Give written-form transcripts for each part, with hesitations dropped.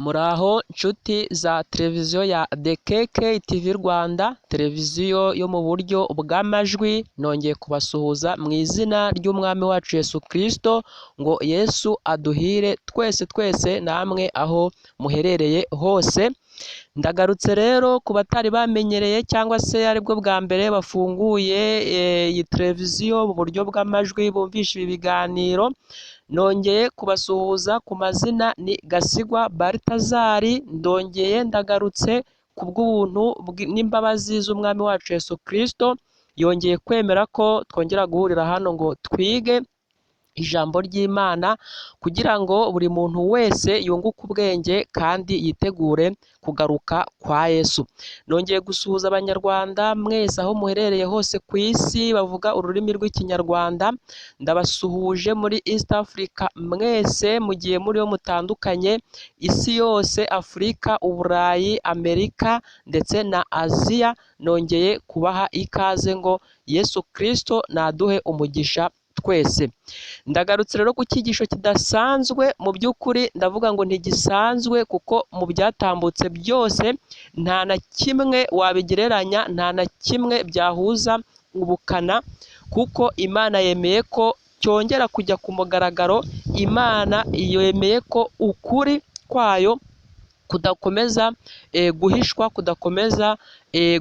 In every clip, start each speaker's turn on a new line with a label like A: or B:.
A: Muraho nshuti za televiziyo ya DKK TV Rwanda, televiziyo yo mu buryo bw'amajwi, nongeye kubasuhuza mu izina ry'Umwami wacu Yesu Kristo, ngo Yesu aduhire twese twese namwe aho muherereye hose. Ndagarutse rero ku batari bamenyereye cyangwa se aribwo bwa mbere bafunguye iyi televiziyo mu buryo bw'amajwi bumvisha ibi biganiro, nongeye kubasuhuza ku mazina ni Gasigwa Baltazari, ndongeye ndagarutse ku bw'ubuntu n'imbabazi z'Umwami wacu Yesu Kristo, yongeye kwemera ko twongera guhurira hano ngo twige ijambo ry'Imana kugira ngo buri muntu wese yunguke ubwenge kandi yitegure kugaruka kwa Yesu. Nongeye gusuhuza Abanyarwanda mwese aho muherereye hose ku isi bavuga ururimi rw'Ikinyarwanda, ndabasuhuje muri East Africa mwese mugiye muriyo mutandukanye, isi yose, Afurika, Uburayi, Amerika ndetse na Aziya, nongeye kubaha ikaze ngo Yesu Kristo naduhe umugisha twese. Ndagarutse rero ku cyigisho kidasanzwe, mu by'ukuri ndavuga ngo ntigisanzwe kuko mu byatambutse byose nta na kimwe wabigereranya, nta na kimwe byahuza ubukana, kuko Imana yemeye ko cyongera kujya ku mugaragaro, Imana yemeye ko ukuri kwayo kudakomeza guhishwa, kudakomeza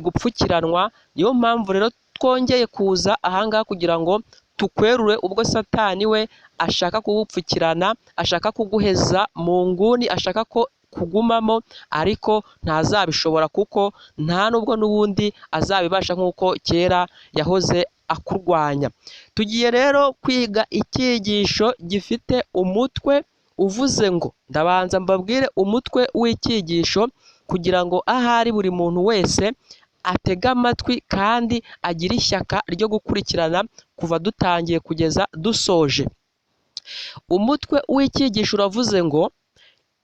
A: gupfukiranwa. Niyo mpamvu rero twongeye kuza ahangaha kugira ngo tukwerure ubwo Satani we ashaka kugupfukirana, ashaka kuguheza mu nguni, ashaka ko kugumamo, ariko ntazabishobora kuko nta nubwo n'ubundi azabibasha nk'uko kera yahoze akurwanya. Tugiye rero kwiga icyigisho gifite umutwe uvuze ngo, ndabanza mbabwire umutwe w'icyigisho kugira ngo ahari buri muntu wese atege amatwi kandi agire ishyaka ryo gukurikirana kuva dutangiye kugeza dusoje. Umutwe w'icyigisho uravuze ngo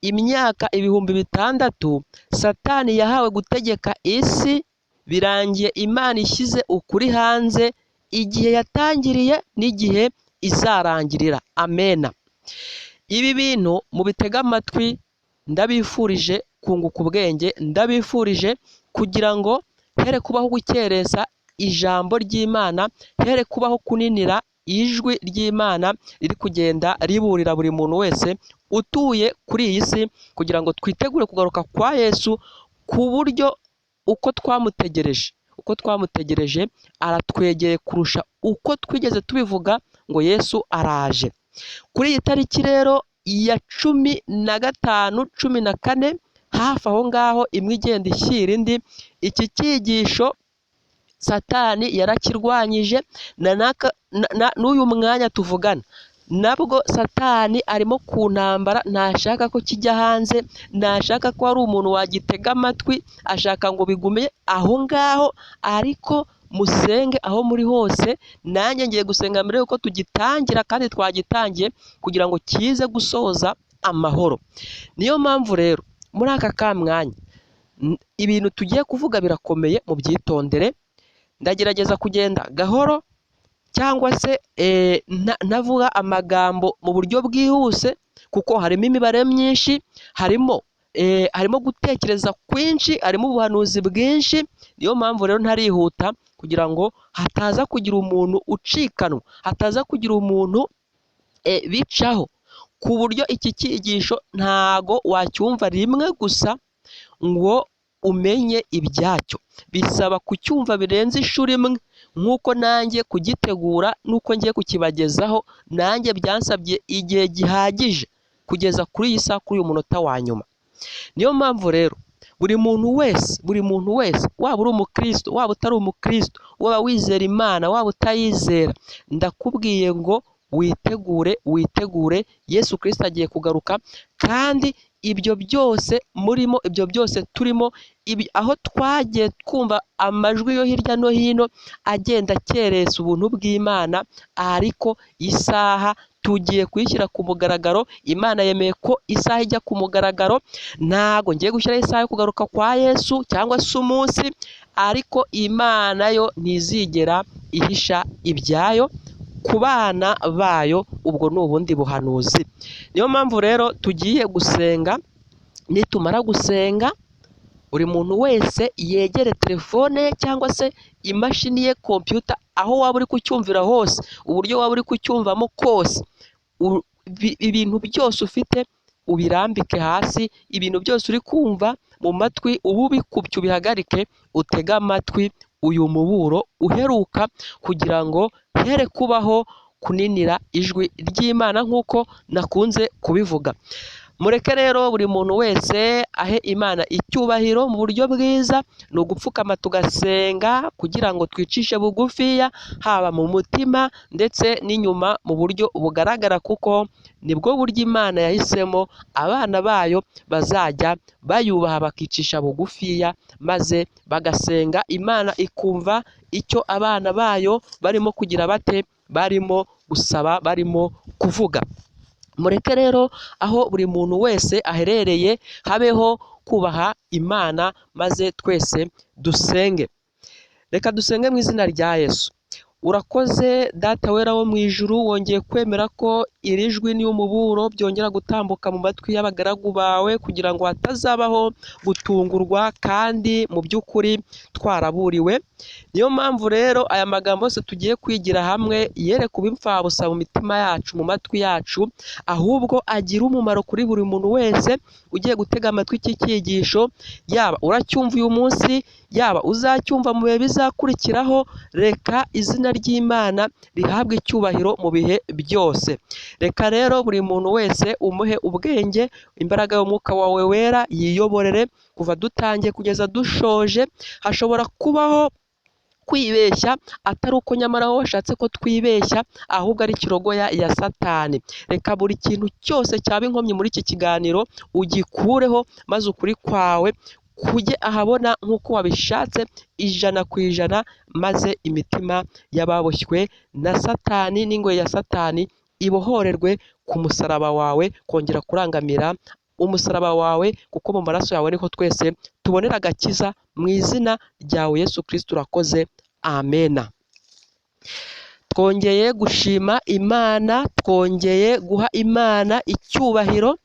A: imyaka 6000 Satani yahawe gutegeka isi, birangiye Imana ishyize ukuri hanze, igihe yatangiriye n'igihe izarangirira. Amena. Ibi bintu mubitege amatwi, ndabifurije kunguka ubwenge, ndabifurije kugira ngo here kubaho gukerensa ijambo ry'Imana, here kubaho kuninira ijwi ry'Imana riri kugenda riburira buri muntu wese utuye kuri iyi si, kugira ngo twitegure kugaruka kwa Yesu ku buryo uko twamutegereje, uko twamutegereje aratwegeye kurusha uko twigeze tubivuga ngo Yesu araje. Kuri iyi tariki rero ya 15, 14, hafi aho ngaho imwe igenda ishyira indi, iki cyigisho Satani yarakirwanyije n'uyu mwanya tuvugana nabwo Satani arimo ku ntambara, ntashaka ko kijya hanze, ntashaka ko hari umuntu wagitega amatwi, ashaka ngo bigume aho ngaho, ariko musenge aho muri hose, nanjye ngiye gusenga mbere yuko tugitangira kandi twagitangiye kugira ngo kize gusoza amahoro. Niyo mpamvu rero muri aka kamwanya ibintu tugiye kuvuga birakomeye, mubyitondere. Ndagerageza kugenda gahoro cyangwa se ntavuga amagambo mu buryo bwihuse, kuko harimo imibare myinshi, harimo gutekereza kwinshi, harimo ubuhanuzi bwinshi. Niyo mpamvu rero ntarihuta kugira ngo hataza kugira umuntu ucikanwa, hataza kugira umuntu bicaho, ku buryo iki cyigisho ntago wacyumva rimwe gusa ngo umenye ibyacyo, bisaba kucyumva birenze inshuro imwe, nk'uko nanjye kugitegura n'uko ngiye kukibagezaho, nanjye byansabye igihe gihagije kugeza kuri iyi saha, kuri uyu munota wa nyuma. Niyo mpamvu rero buri muntu wese, buri muntu wese, waba uri umukristo, waba utari umukristo, waba wizera Imana, waba utayizera, ndakubwiye ngo witegure, witegure, Yesu Kristo agiye kugaruka, kandi ibyo byose murimo, ibyo byose turimo, ibi aho twagiye twumva amajwi yo hirya no hino agenda akeresa ubuntu bw'Imana, ariko isaha tugiye kuyishyira ku mugaragaro. Imana yemeye ko isaha ijya ku mugaragaro, ntago ngiye gushyiraho isaha yo kugaruka kwa Yesu cyangwa se umunsi, ariko Imana yo ntizigera ihisha ibyayo ku bana bayo, ubwo ni ubundi buhanuzi. Niyo mpamvu rero tugiye gusenga Nitumara gusenga, buri muntu wese yegere telefone ye cyangwa se imashini ye, kompiyuta, aho waba uri kucyumvira hose, uburyo waba uri kucyumvamo kose, ibintu byose ufite ubirambike hasi, ibintu byose uri kumva mu matwi ubu ubikubye ubihagarike, utege amatwi uyu muburo uheruka kugira ngo here kubaho kuninira ijwi ry'Imana nk'uko nakunze kubivuga. Mureke rero buri muntu wese ahe Imana icyubahiro mu buryo bwiza, ni ugupfukama tugasenga kugira ngo twicishe bugufiya, haba mu mutima ndetse n'inyuma mu buryo bugaragara, kuko nibwo buryo Imana yahisemo abana bayo bazajya bayubaha bakicisha bugufiya, maze bagasenga Imana ikumva icyo abana bayo barimo kugira bate, barimo gusaba, barimo kuvuga. Mureke rero aho buri muntu wese aherereye habeho kubaha Imana, maze twese dusenge. Reka dusenge mu izina rya Yesu. Urakoze Data wera wo mu ijuru, wongeye kwemera ko iri jwi n'umuburo byongera gutambuka mu matwi y'abagaragu bawe, kugira ngo hatazabaho gutungurwa kandi mu by'ukuri twaraburiwe. Niyo mpamvu rero aya magambo yose tugiye kwigira hamwe yere kuba imfabusa mu mitima yacu, mu matwi yacu, ahubwo agira umumaro kuri buri muntu wese ugiye gutega amatwi iki cyigisho, yaba uracyumva uyu munsi, yaba uzacyumva mu bihe bizakurikiraho. Reka izina ry'Imana rihabwe icyubahiro mu bihe byose. Reka rero buri muntu wese umuhe ubwenge, imbaraga y'umwuka wawe wera yiyoborere kuva dutangiye kugeza dushoje. Hashobora kubaho kwibeshya atari uko nyamara wowe washatse ko twibeshya, ahubwo ari kirogoya ya Satani. Reka buri kintu cyose cyaba inkomyi muri iki kiganiro ugikureho, maze ukuri kwawe kujye ahabona nk'uko wabishatse 100%, maze imitima y'ababoshywe na Satani n'ingoyi ya Satani ibohorerwe ku musaraba wawe, kongera kurangamira umusaraba wawe, kuko mu maraso yawe niho twese tubonera agakiza. Mu izina ryawe Yesu Kristo urakoze, amena. Twongeye gushima Imana, twongeye guha Imana icyubahiro,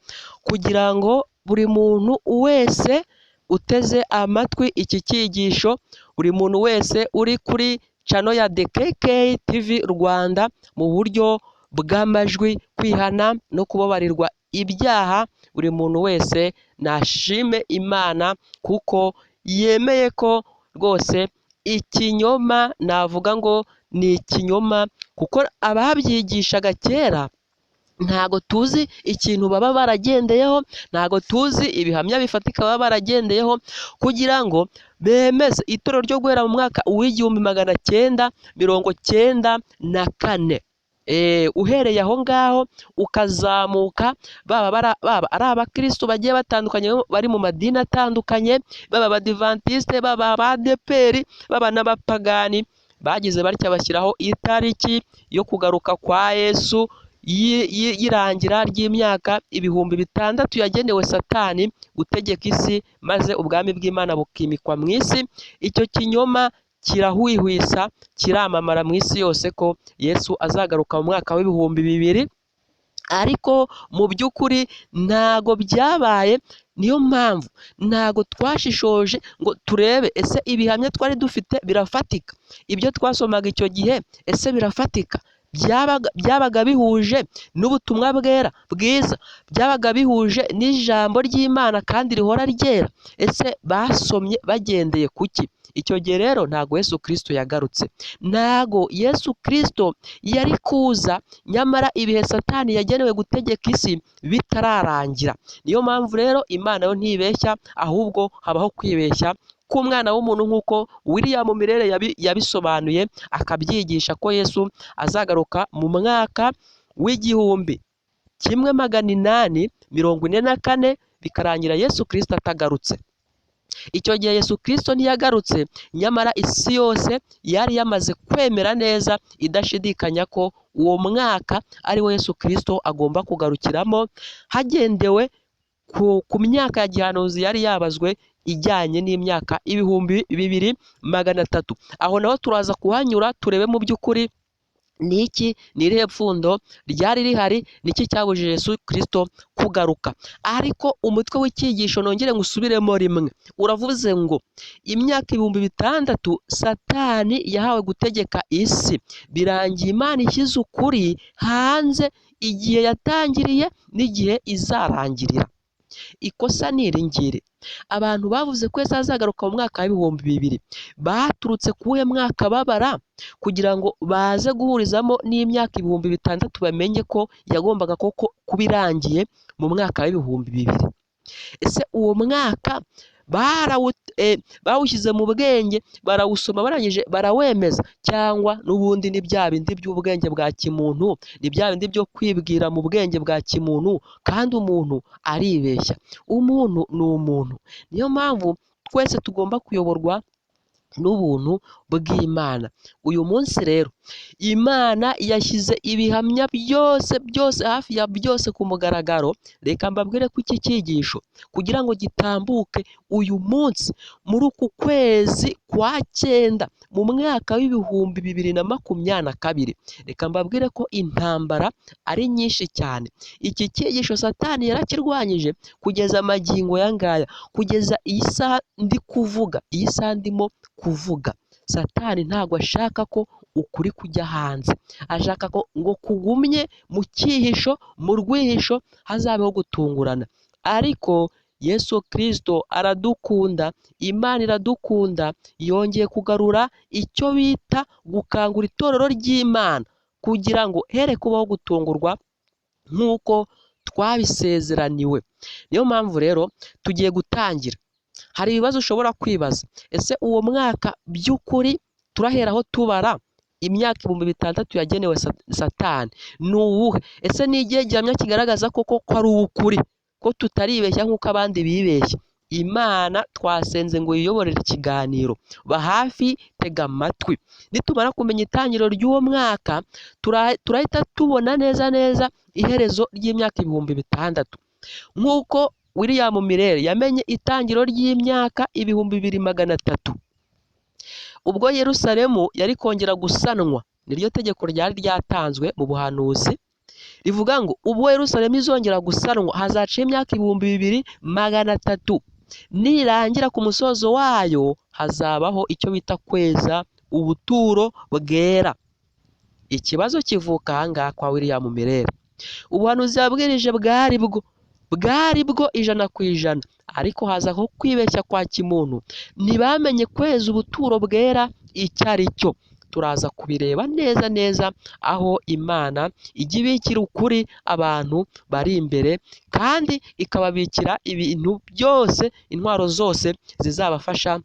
A: kugira ngo buri muntu wese uteze amatwi iki cyigisho, buri muntu wese uri kuri cano ya DKK TV Rwanda mu buryo bw'amajwi, kwihana no kubabarirwa ibyaha, buri muntu wese nashime Imana kuko yemeye ko rwose ikinyoma, navuga ngo ni ikinyoma, kuko ababyigishaga kera ntago tuzi ikintu baba baragendeyeho, ntago tuzi ibihamya bifatika baba baragendeyeho kugira ngo bemeze itorero ryo guhera mu mwaka w'1994. Uhereye aho ngaho ukazamuka, baba ari abakristo bagiye batandukanye bari mu madini atandukanye, baba abadivantisite, baba abadeperi, baba n'abapagani, bagize batya bashyiraho itariki yo kugaruka kwa Yesu y'irangira ry'imyaka 6000 yagenewe Satani gutegeka isi, maze ubwami bw'Imana bukimikwa mu isi. Icyo kinyoma kirahwihwisa, kiramamara mu isi yose ko Yesu azagaruka mu mwaka w'2000, ariko mu by'ukuri ntago byabaye. Niyo mpamvu ntago twashishoje ngo turebe ese ibihamya twari dufite birafatika, ibyo twasomaga icyo gihe ese birafatika, byabaga bihuje n'ubutumwa bwera bwiza, byabaga bihuje n'ijambo ry'Imana kandi rihora ryera, ese basomye bagendeye kuki? Icyo gihe rero ntago Yesu Kristo yagarutse, ntago Yesu Kristo yari kuza, nyamara ibihe Satani yagenewe gutegeka isi bitararangira. Niyo mpamvu rero Imana yo ntibeshya, ahubwo habaho kwibeshya k'umwana w'umuntu, nk'uko William Mirere yabisobanuye akabyigisha ko Yesu azagaruka mu mwaka w'1844, bikarangira Yesu Kristo atagarutse. Icyo gihe Yesu Kristo ntiyagarutse, nyamara isi yose yari yamaze kwemera neza idashidikanya ko uwo mwaka ari wo Yesu Kristo agomba kugarukiramo, hagendewe ku myaka ya gihanuzi yari yabazwe ijyanye n'imyaka 2300. Aho naho turaza kuhanyura turebe mu by'ukuri Ni iki? Ni irihe pfundo ryari rihari? Ni iki cyabujije Yesu Kristo kugaruka? Ariko umutwe w'icyigisho, nongere ngusubiremo rimwe, uravuze ngo imyaka 6000 Satani yahawe gutegeka isi, birangiye Imana ishyize ukuri hanze igihe yatangiriye n'igihe izarangirira. Ikosa ni iri ngiri: abantu bavuze ko Yesu azagaruka mu mwaka w'2000 baturutse kuwuhe mwaka babara kugira ngo baze guhurizamo n'imyaka 6000, bamenye ko yagombaga koko kuba irangiye mu mwaka w'2000? Ese uwo mwaka bawushyize mu bwenge, barawusoma, barangije barawemeza, cyangwa n'ubundi ni bya bindi by'ubwenge bwa kimuntu, ni bya bindi byo kwibwira mu bwenge bwa kimuntu, kandi umuntu aribeshya, umuntu ni umuntu. Niyo mpamvu twese tugomba kuyoborwa n'ubuntu bw'Imana. Uyu munsi rero Imana yashyize ibihamya byose byose, hafi ya byose, ku mugaragaro. Reka mbabwire ko iki cyigisho kugira ngo gitambuke uyu munsi muri uku kwezi kwa cyenda mu mwaka w'2022, reka mbabwire ko intambara ari nyinshi cyane. Iki cyigisho Satani yarakirwanyije kugeza amagingo aya ngaya, kugeza iyi saha ndi kuvuga, iyi saha ndimo kuvuga. Satani ntabwo ashaka ko ukuri kujya hanze, ashaka ko ngo kugumye mu cyihisho, mu rwihisho, hazabeho gutungurana. Ariko Yesu Kristo aradukunda, Imana iradukunda, yongeye kugarura icyo bita gukangura itorero ry'Imana kugira ngo here kubaho gutungurwa nk'uko twabisezeraniwe. Niyo mpamvu rero tugiye gutangira. Hari ibibazo ushobora kwibaza: ese uwo mwaka by'ukuri turaheraho tubara imyaka 6000 yagenewe Satani ni uwuhe? Ese ni igihe gihamya kigaragaza koko ko ari uw'ukuri, ko tutaribeshya nk'uko abandi bibeshya? Imana twasenze ngo yiyoborere ikiganiro, ba hafi, tega amatwi. Nitumara kumenya itangiriro ry'uwo mwaka, turahita tubona neza neza iherezo ry'imyaka 6000, nk'uko William Miller yamenye itangiriro ry'imyaka 2300 ubwo Yerusalemu yari kongera gusanwa. Niryo tegeko ryari ryatanzwe mu buhanuzi rivuga ngo ubwo Yerusalemu izongera gusanwa hazaca imyaka 2300, nirangira ku musozo wayo hazabaho icyo bita kweza ubuturo bwera. Ikibazo kivuka aha ngaha kwa William Miller: ubuhanuzi yabwirije bwari bwo 100%, ariko haza nko kwibeshya kwa kimuntu, ntibamenye kweza ubuturo bwera icyo ari cyo. Turaza kubireba neza neza aho Imana ijya ibikira ukuri abantu bari imbere, kandi ikababikira ibintu byose, intwaro zose zizabafasha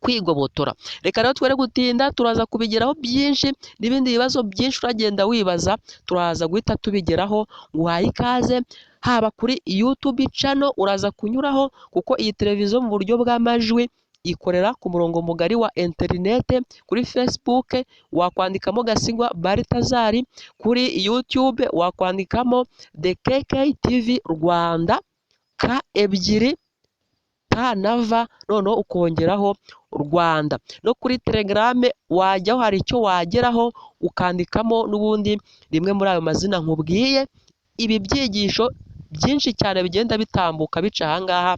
A: kwigobotora. Reka rero twere gutinda, turaza kubigeraho byinshi n'ibindi bibazo byinshi uragenda wibaza, turaza guhita tubigeraho. Nguhaye ikaze haba kuri YouTube channel uraza kunyuraho, kuko iyi televiziyo mu buryo bw'amajwi ikorera ku murongo mugari wa interinete. Kuri Facebook wakwandikamo Gasigwa Baritazari, kuri YouTube wakwandikamo The KK TV Rwanda, K ebyiri T na V, noneho ukongeraho Rwanda. No kuri Telegram wajyaho, hari icyo wageraho ukandikamo n'ubundi rimwe muri ayo mazina nkubwiye. Ibi byigisho byinshi cyane bigenda bitambuka bica aha ngaha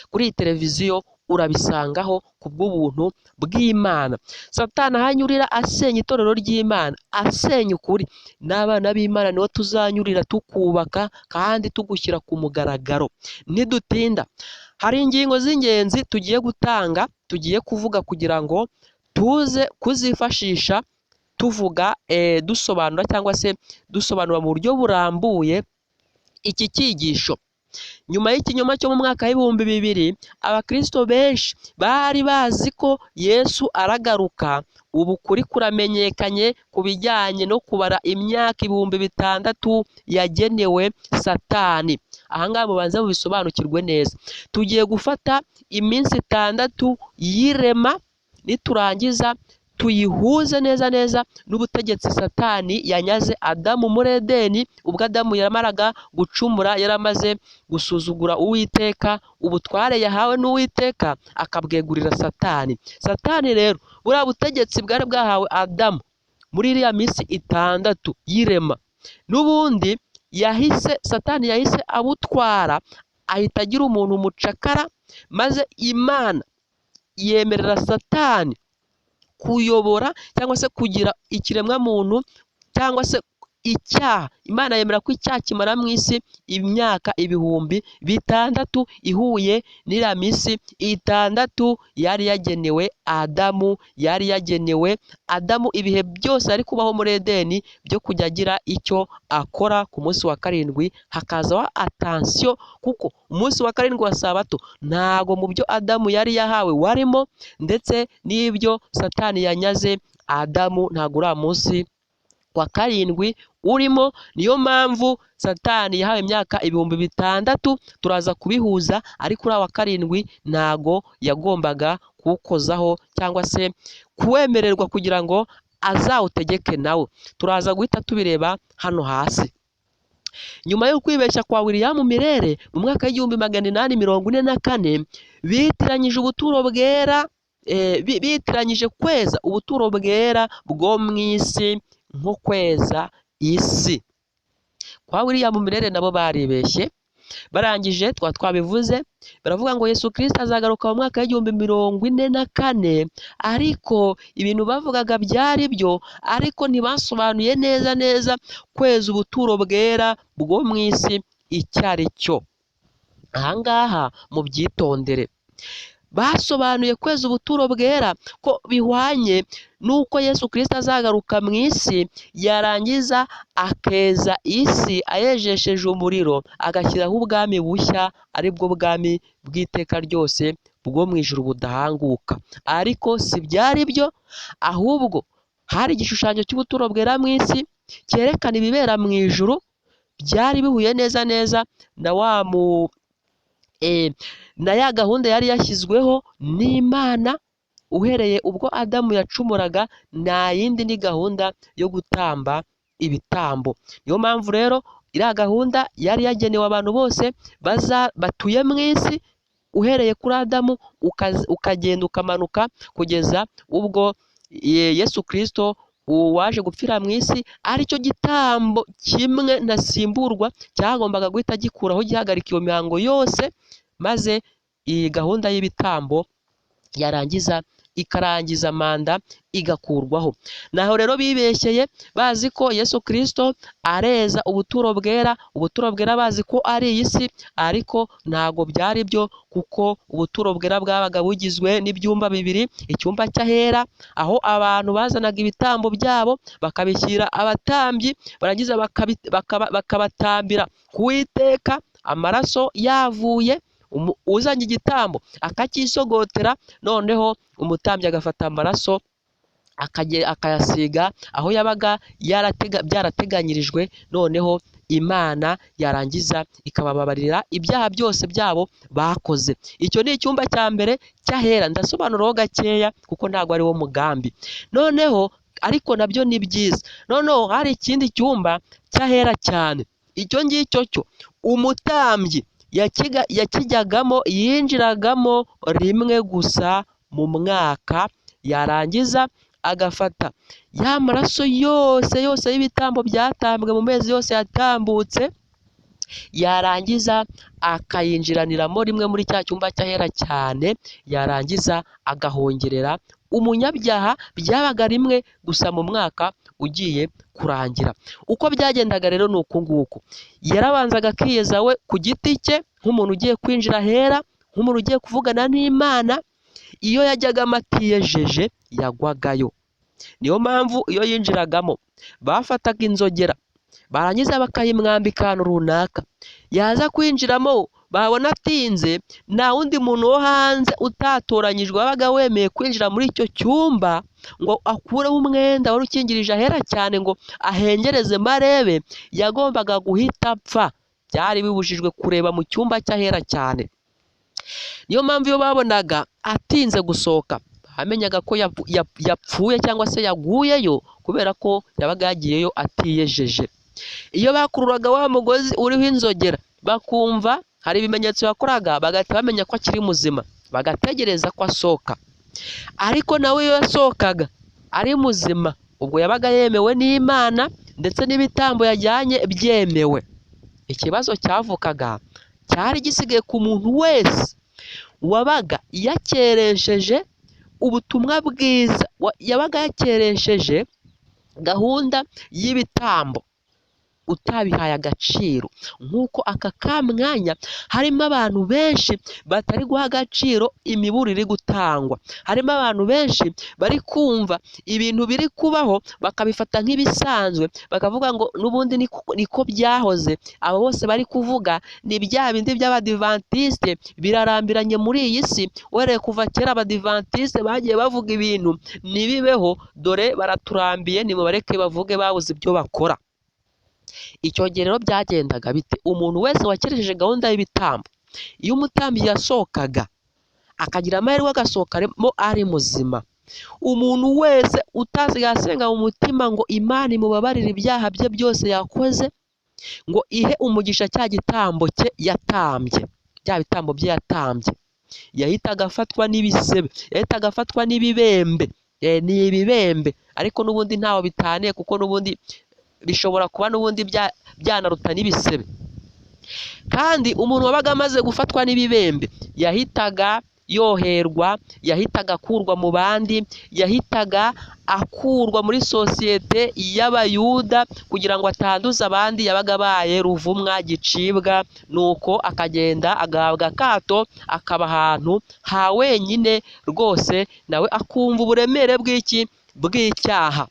A: kuri iyi televiziyo urabisangaho ku bw'ubuntu bw'Imana. Satani ahanyurira asenya itorero ry'Imana, asenya ukuri, n'abana b'Imana niho tuzanyurira tukubaka kandi tugushyira ku mugaragaro. Nidutinda, hari ingingo z'ingenzi tugiye gutanga, tugiye kuvuga kugira ngo tuze kuzifashisha tuvuga, dusobanura cyangwa se dusobanura mu buryo burambuye iki cyigisho. Nyuma y'ikinyoma cyo mu mwaka w'2000, abakristo benshi bari bazi ko Yesu aragaruka. Ubu kuri kuramenyekanye ku bijyanye no kubara imyaka 6000 yagenewe Satani. Aha ngaha mubanze mubisobanukirwe neza. Tugiye gufata iminsi 6 y'irema, niturangiza tuyihuze neza neza n'ubutegetsi Satani yanyaze Adamu muri Edeni, ubwo Adamu yamaraga gucumura, yaramaze gusuzugura Uwiteka, ubutware yahawe n'Uwiteka akabwegurira Satani. Satani rero buriya butegetsi bwari bwahawe Adamu muri iriya minsi 6 y'irema, n'ubundi yahise Satani yahise abutwara, ahita agira umuntu umucakara, maze Imana yemerera Satani kuyobora cyangwa se kugira ikiremwa muntu cyangwa se icyaha. Imana yemera ko icyaha kimara mu isi imyaka 6000 ihuye n'iriya minsi 6 yari yagenewe Adamu, yari yagenewe Adamu ibihe byose ari kubaho muri Edeni byo kujya agira icyo akora. Ku munsi wa 7 hakazaho atansiyo, kuko umunsi wa 7 wa Sabato ntago mu byo Adamu yari yahawe warimo, ndetse n'ibyo Satani yanyaze Adamu ntago uriya munsi wa 7 urimo. Niyo mpamvu Satani yahawe imyaka 6000, turaza kubihuza, ariko uriya wa 7 ntago yagombaga kuwukozaho cyangwa se kuwemererwa kugira ngo azawutegeke nawe. Turaza guhita tubireba hano hasi. Nyuma yo kwibeshya kwa William Miller mu mwaka w'1844, bitiranyije ubuturo bwera, bitiranyije kweza ubuturo bwera bwo mu isi nko kweza isi. Kwa William Miller nabo baribeshye, barangije twabivuze, baravuga ngo Yesu Kristo azagaruka mu mwaka w'1044, ariko ibintu bavugaga byari byo, ariko ntibasobanuye neza neza kweza ubuturo bwera bwo mu isi icyo ari cyo. Ahangaha mubyitondere. Basobanuye kweza ubuturo bwera ko bihwanye n'uko Yesu Kristo azagaruka mu isi, yarangiza akeza isi ayejesheje umuriro, agashyiraho ubwami bushya, aribwo bwami bw'iteka ryose bwo mu ijuru budahanguka. Ariko si byari byo, ahubwo hari igishushanyo cy'ubuturo bwera mu isi cyerekana ibibera mu ijuru, byari bihuye neza neza na wa mu na ya gahunda yari yashyizweho n'Imana uhereye ubwo Adamu yacumuraga. Nta yindi ni gahunda yo gutamba ibitambo. Niyo mpamvu rero iriya gahunda yari yagenewe abantu bose batuye mu isi, uhereye kuri Adamu ukagenda ukamanuka kugeza ubwo Yesu Kristo waje gupfira mu isi, aricyo gitambo kimwe ntasimburwa cyagombaga guhita gikuraho gihagarika iyo mihango yose, maze iyi gahunda y'ibitambo yarangiza ikarangiza manda igakurwaho. Naho rero bibeshyeye bazi ko Yesu Kristo areza ubuturo bwera, ubuturo bwera bazi ko ari iyi si, ariko ntago byari byo, kuko ubuturo bwera bwabaga bugizwe n'ibyumba bibiri, icyumba cy'ahera aho abantu bazanaga ibitambo byabo bakabishyira abatambyi, barangiza bakabatambira ku Uwiteka amaraso yavuye, uzanye igitambo akacyisogotera, noneho umutambyi agafata amaraso akayasiga aho yabaga byarateganyirijwe, noneho Imana yarangiza ikabababarira ibyaha byose byabo bakoze. Icyo ni icyumba cya mbere cy'ahera, ndasobanuraho gakeya kuko ntabwo ari wo mugambi. Noneho ariko nabyo ni byiza. Noneho hari ikindi cyumba cy'ahera cyane, icyo ngicyo cyo umutambyi yakijyagamo, yinjiragamo rimwe gusa mu mwaka, yarangiza agafata ya maraso yose yose y'ibitambo byatambwe mu mezi yose yatambutse, yarangiza akayinjiraniramo rimwe muri cya cyumba cy'ahera cyane, yarangiza agahongerera umunyabyaha, byabaga rimwe gusa mu mwaka ugiye kurangira. Uko byagendaga rero ni uku nguku: yarabanzaga akiyeza we ku giti cye nk'umuntu ugiye kwinjira ahera, nk'umuntu ugiye kuvugana n'Imana. Iyo yajyagamo atiyejeje yagwagayo. Niyo mpamvu iyo yinjiragamo bafataga inzogera, barangiza bakayimwambika ahantu runaka, yaza kwinjiramo babona atinze, nta wundi muntu wo hanze utatoranyijwe wabaga wemeye kwinjira muri icyo cyumba ngo akureho umwenda wari ukingirije ahera cyane ngo ahengereze marebe, yagombaga guhita apfa. Byari bibujijwe kureba mu cyumba cy'ahera cyane. Niyo mpamvu iyo babonaga atinze gusohoka bamenyaga ko yapfuye cyangwa se yaguyeyo, kubera ko yabaga yagiyeyo atiyejeje. Iyo bakururaga wa mugozi uriho inzogera bakumva hari ibimenyetso yakoraga, bagahita bamenya ko akiri muzima, bagategereza ko asohoka. Ariko nawe iyo yasohokaga ari muzima, Ubwo yabaga yemewe n'Imana ndetse n'ibitambo yajyanye byemewe. Ikibazo cyavukaga cyari gisigaye ku muntu wese wabaga yakeresheje ubutumwa bwiza, yabaga yakeresheje gahunda y'ibitambo utabihaye agaciro. Nk'uko aka kamwanya harimo abantu benshi batari guha agaciro imiburo iri gutangwa, harimo abantu benshi bari kumva ibintu biri kubaho bakabifata nk'ibisanzwe, bakavuga ngo n'ubundi niko byahoze. Abo bose bari kuvuga ni bya bindi by'abadivantisite birarambiranye muri iyi si. Uhereye kuva kera abadivantisite bagiye bavuga ibintu ntibibeho, dore baraturambiye, nimubareke bavuge, babuze ibyo bakora. Icyo gihe rero byagendaga bite? Umuntu wese wakeresheje gahunda y'ibitambo, iyo umutambyi yasohokaga akagira amahirwe agasohoka ari muzima, umuntu wese utasigaye asenga mu mutima ngo Imana imubabarire ibyaha bye byose yakoze, ngo ihe umugisha cya gitambo cye yatambye, bya bitambo bye yatambye, yahitaga afatwa n'ibisebe, yahitaga afatwa n'ibibembe. Ni ibibembe ariko n'ubundi ntaho bitaniye, kuko n'ubundi bishobora kuba n'ubundi byanaruta n'ibisebe. Kandi umuntu wabaga amaze gufatwa n'ibibembe yahitaga yoherwa, yahitaga akurwa mu bandi, yahitaga akurwa muri sosiyete y'abayuda kugira ngo atanduza abandi, yabaga abaye ruvumwa gicibwa, nuko akagenda agahabwa akato, akaba ahantu ha wenyine rwose, nawe akumva uburemere bw'iki? Bw'icyaha.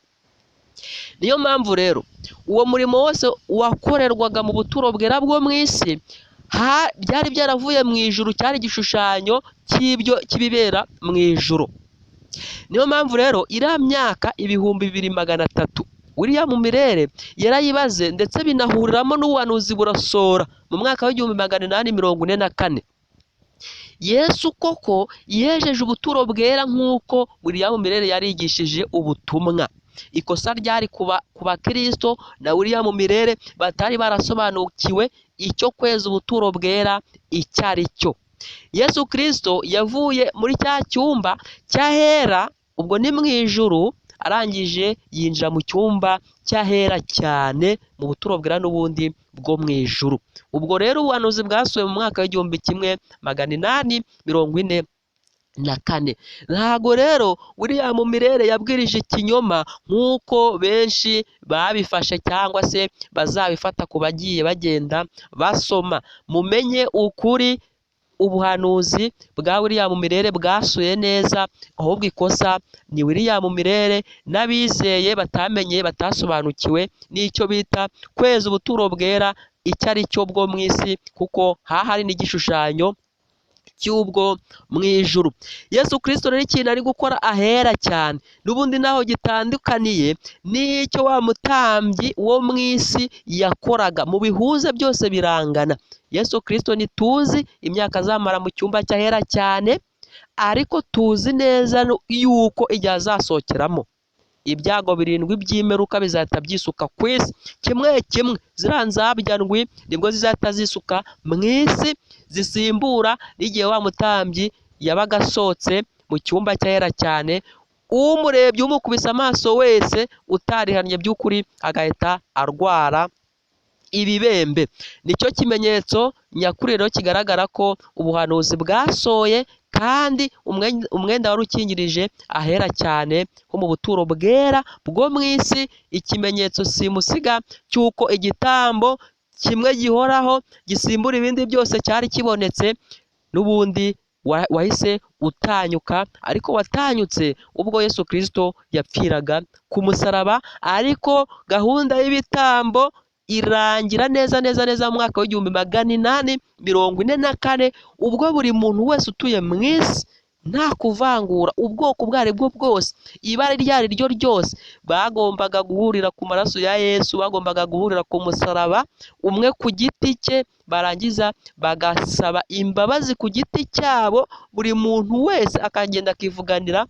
A: Niyo mpamvu rero uwo murimo wose wakorerwaga mu buturo bwera bwo mu isi, byari byaravuye mu ijuru, cyari igishushanyo cy'ibyo kibibera mu ijuru. Niyo mpamvu rero iriya myaka 2300 William Mirere yarayibaze, ndetse binahuriramo n'ubuhanuzi burasora mu mwaka w'1844. Yesu koko yejeje ubuturo bwera nk'uko William Mirere yarigishije ubutumwa. Ikosa ryari ku bakristo na William Mirere batari barasobanukiwe icyo kweza ubuturo bwera icyo ari cyo. Yesu Kristo yavuye muri cya cyumba cy'ahera, ubwo ni mu ijuru, arangije yinjira mu cyumba cy'ahera cyane mu buturo bwera n'ubundi bwo mu ijuru. Ubwo rero ubuhanuzi bwasuwe mu mwaka w'1844. Ntago rero William Mirere yabwirije ikinyoma nk'uko benshi babifashe cyangwa se bazabifata ku bagiye bagenda basoma. Mumenye ukuri, ubuhanuzi bwa William Mirere bwasuye neza, ahubwo ikosa ni William Mirere n'abizeye batamenye, batasobanukiwe n'icyo bita kweza ubuturo bwera icyo ari cyo bwo mu isi, kuko hahari n'igishushanyo cy'ubwo mu ijuru. Yesu Kristo rero ikintu ari gukora ahera cyane, n'ubundi naho gitandukaniye n'icyo wa mutambyi wo mu isi yakoraga, mu bihuze byose birangana. Yesu Kristo ntituzi imyaka azamara mu cyumba cy'ahera cyane, ariko tuzi neza yuko igihe azasohokeramo ibyago birindwi by'imperuka bizahita byisuka ku isi kimwe kimwe. Ziriya nzabya ndwi nibwo zizahita zisuka mu isi, zisimbura n'igihe wa mutambyi yabaga asohotse mu cyumba cy'ahera cyane, umurebye umukubise amaso wese utarihannye by'ukuri agahita arwara ibibembe. Nicyo kimenyetso nyakuri rero kigaragara ko ubuhanuzi bwasohoye, kandi umwenda wari ukingirije ahera cyane ho mu buturo bwera bwo mu isi, ikimenyetso simusiga cy'uko igitambo kimwe gihoraho gisimbura ibindi byose cyari kibonetse, n'ubundi wahise utanyuka, ariko watanyutse ubwo Yesu Kristo yapfiraga ku musaraba. Ariko gahunda y'ibitambo irangira neza neza neza mu mwaka w'1844, ubwo buri muntu wese utuye mu isi nta kuvangura ubwoko ubwo ari bwo bwose, ibara iryo ari ryo ryose, bagombaga guhurira ku maraso ya Yesu, bagombaga guhurira ku musaraba, umwe ku giti cye, barangiza bagasaba imbabazi ku giti cyabo, buri muntu wese akagenda akivuganira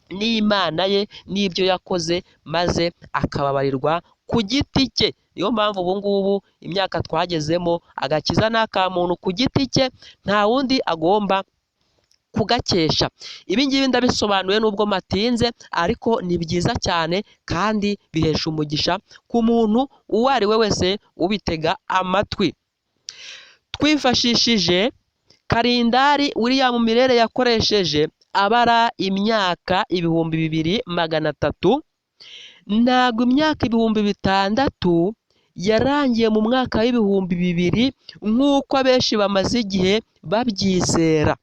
A: n'Imana ye n'ibyo yakoze, maze akababarirwa ku giti cye. Niyo mpamvu ubu ngubu imyaka twagezemo, agakiza ni aka muntu ku giti cye, nta wundi agomba kugakesha. Ibi ngibi ndabisobanuye nubwo matinze, ariko ni byiza cyane kandi bihesha umugisha ku muntu uwo ari we wese ubitega amatwi. Twifashishije kalendari William Miller yakoresheje abara imyaka 2300, ntabwo imyaka 6000 yarangiye mu mwaka w'2000 nk'uko abenshi bamaze igihe babyizera.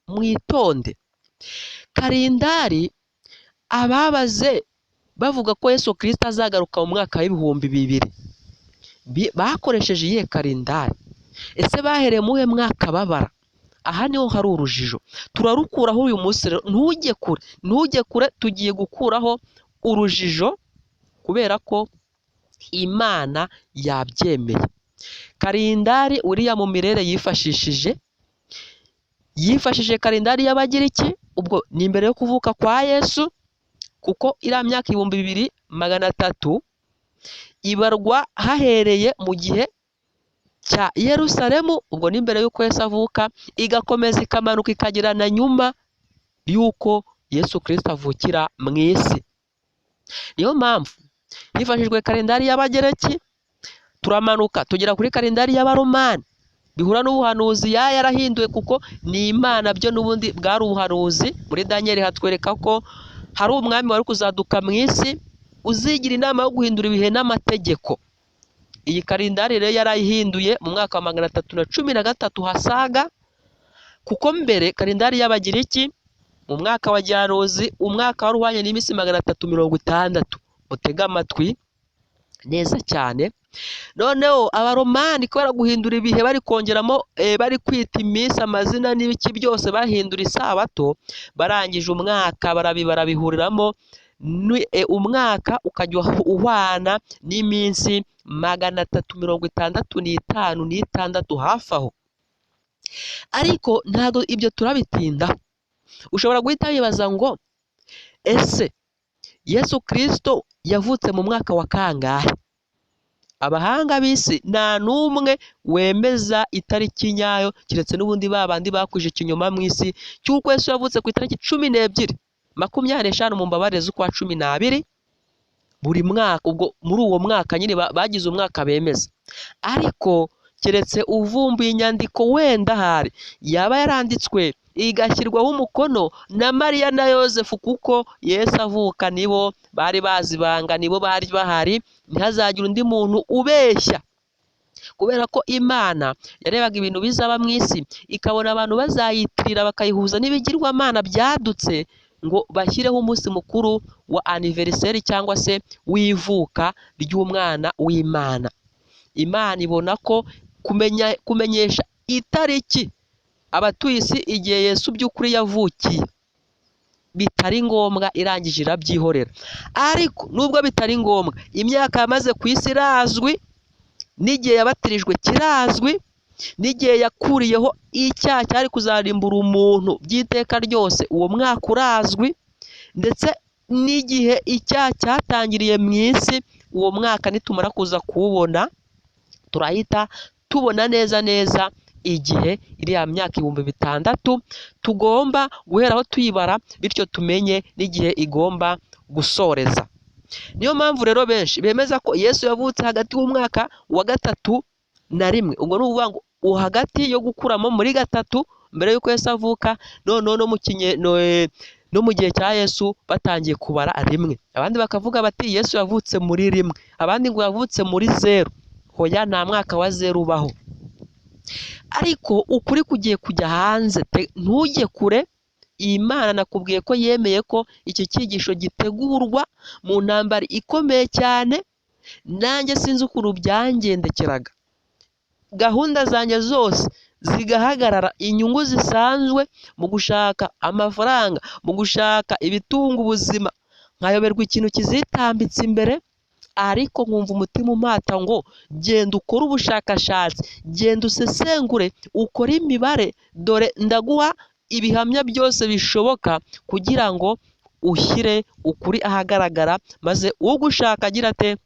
A: Mwitonde, kalendari ababaze bavuga ko Yesu Kristo azagaruka mu mwaka w'2000 bakoresheje iyihe kalendari? Ese bahereye mu wuhe mwaka babara? Aha niho hari urujijo, turarukuraho uyu munsi rero. Ntujye kure, ntujye kure, tugiye gukuraho urujijo kubera ko Imana yabyemeye. Kalendari William Miller yifashishije kalendari y'Abagiriki, ubwo ni imbere yo kuvuka kwa Yesu, kuko iriya myaka 2300 ibarwa hahereye mu gihe cya Yerusalemu, ubwo ni mbere y'uko Yesu avuka, igakomeza ikamanuka ikagera na nyuma y'uko Yesu Kristo avukira mu isi. Niyo mpamvu hifashishijwe kalendari y'Abagereki, turamanuka tugera kuri kalendari y'Abaromani, bihura n'ubuhanuzi yarahinduwe, kuko ni Imana byo n'ubundi bwari ubuhanuzi. Muri Daniel hatwereka ko hari umwami wari kuzaduka mu isi uzigira inama yo guhindura ibihe n'amategeko. Iyi kalendari rero yarayihinduye mu mwaka wa 313 hasaga, kuko mbere kalendari y'Abagiriki mu mwaka wa gihanuzi, umwaka wari uhwanye n'iminsi 360. Mutege amatwi neza cyane. Noneho Abaromani kubera guhindura ibihe bari kongeramo, bari kwita iminsi amazina n'ibiki byose, bahindura isabato, barangije umwaka barabihuriramo, umwaka ukajya uhwana n'iminsi 365 n'itandatu hafi aho. Ariko ntabwo ibyo turabitindaho. Ushobora guhita wibaza ngo ese Yesu Kristo yavutse mu mwaka wa kangahe? Abahanga b'isi nta n'umwe wemeza itariki nyayo, keretse n'ubundi ba bandi bakwije ikinyoma mu isi cy'uko Yesu yavutse ku itariki 12 25 mu mbabarire z'ukwa 12 buri mwaka. Ubwo muri uwo mwaka nyine bagize umwaka bemeza, ariko keretse uvumbuye inyandiko wenda ahari yaba yaranditswe igashyirwaho umukono na Mariya na Yosefu, kuko Yesu avuka nibo bari bazi ibanga, nibo bari bahari, ntihazagire undi muntu ubeshya. Kubera ko Imana yarebaga ibintu bizaba mu isi, ikabona abantu bazayitirira bakayihuza n'ibigirwamana byadutse, ngo bashyireho umunsi mukuru wa aniveriseri cyangwa se w'ivuka ry'umwana w'Imana. Imana ibona ko kumenyesha itariki abatuye isi igihe Yesu by'ukuri yavukiye bitari ngombwa, irangije irabyihorera. Ariko nubwo bitari ngombwa, imyaka yamaze ku isi irazwi, n'igihe yabatirijwe kirazwi, n'igihe yakuriyeho icyaha cyari kuzarimbura umuntu by'iteka ryose, uwo mwaka urazwi, ndetse n'igihe icyaha cyatangiriye mu isi, uwo mwaka nitumara kuza kuwubona turahita tubona neza neza igihe iriya myaka 6000 tugomba guheraho tuyibara, bityo tumenye n'igihe igomba gusoreza. Niyo mpamvu rero benshi bemeza ko Yesu yavutse hagati y'umwaka wa 3 na 1. Ubwo ni ukuvuga ngo hagati yo gukuramo muri 3 mbere y'uko Yesu avuka, noneho no mu gihe cya Yesu batangiye kubara 1. Abandi bakavuga bati Yesu yavutse muri 1, abandi ngo yavutse muri 0. Hoya, nta mwaka wa 0 ubaho. Ariko ukuri kugiye kujya hanze, ntujye kure. Imana nakubwiye ko yemeye ko iki cyigisho gitegurwa mu ntambara ikomeye cyane. Nanjye sinzi ukuntu byangendekeraga, gahunda zanjye zose zigahagarara, inyungu zisanzwe mu gushaka amafaranga, mu gushaka ibitunga ubuzima, nkayoberwa ikintu kizitambitse imbere, ariko nkumva umutima umpata ngo genda ukore ubushakashatsi, genda usesengure, ukore imibare, dore ndaguha ibihamya byose bishoboka kugira ngo ushyire ukuri ahagaragara, maze ugushaka agira ate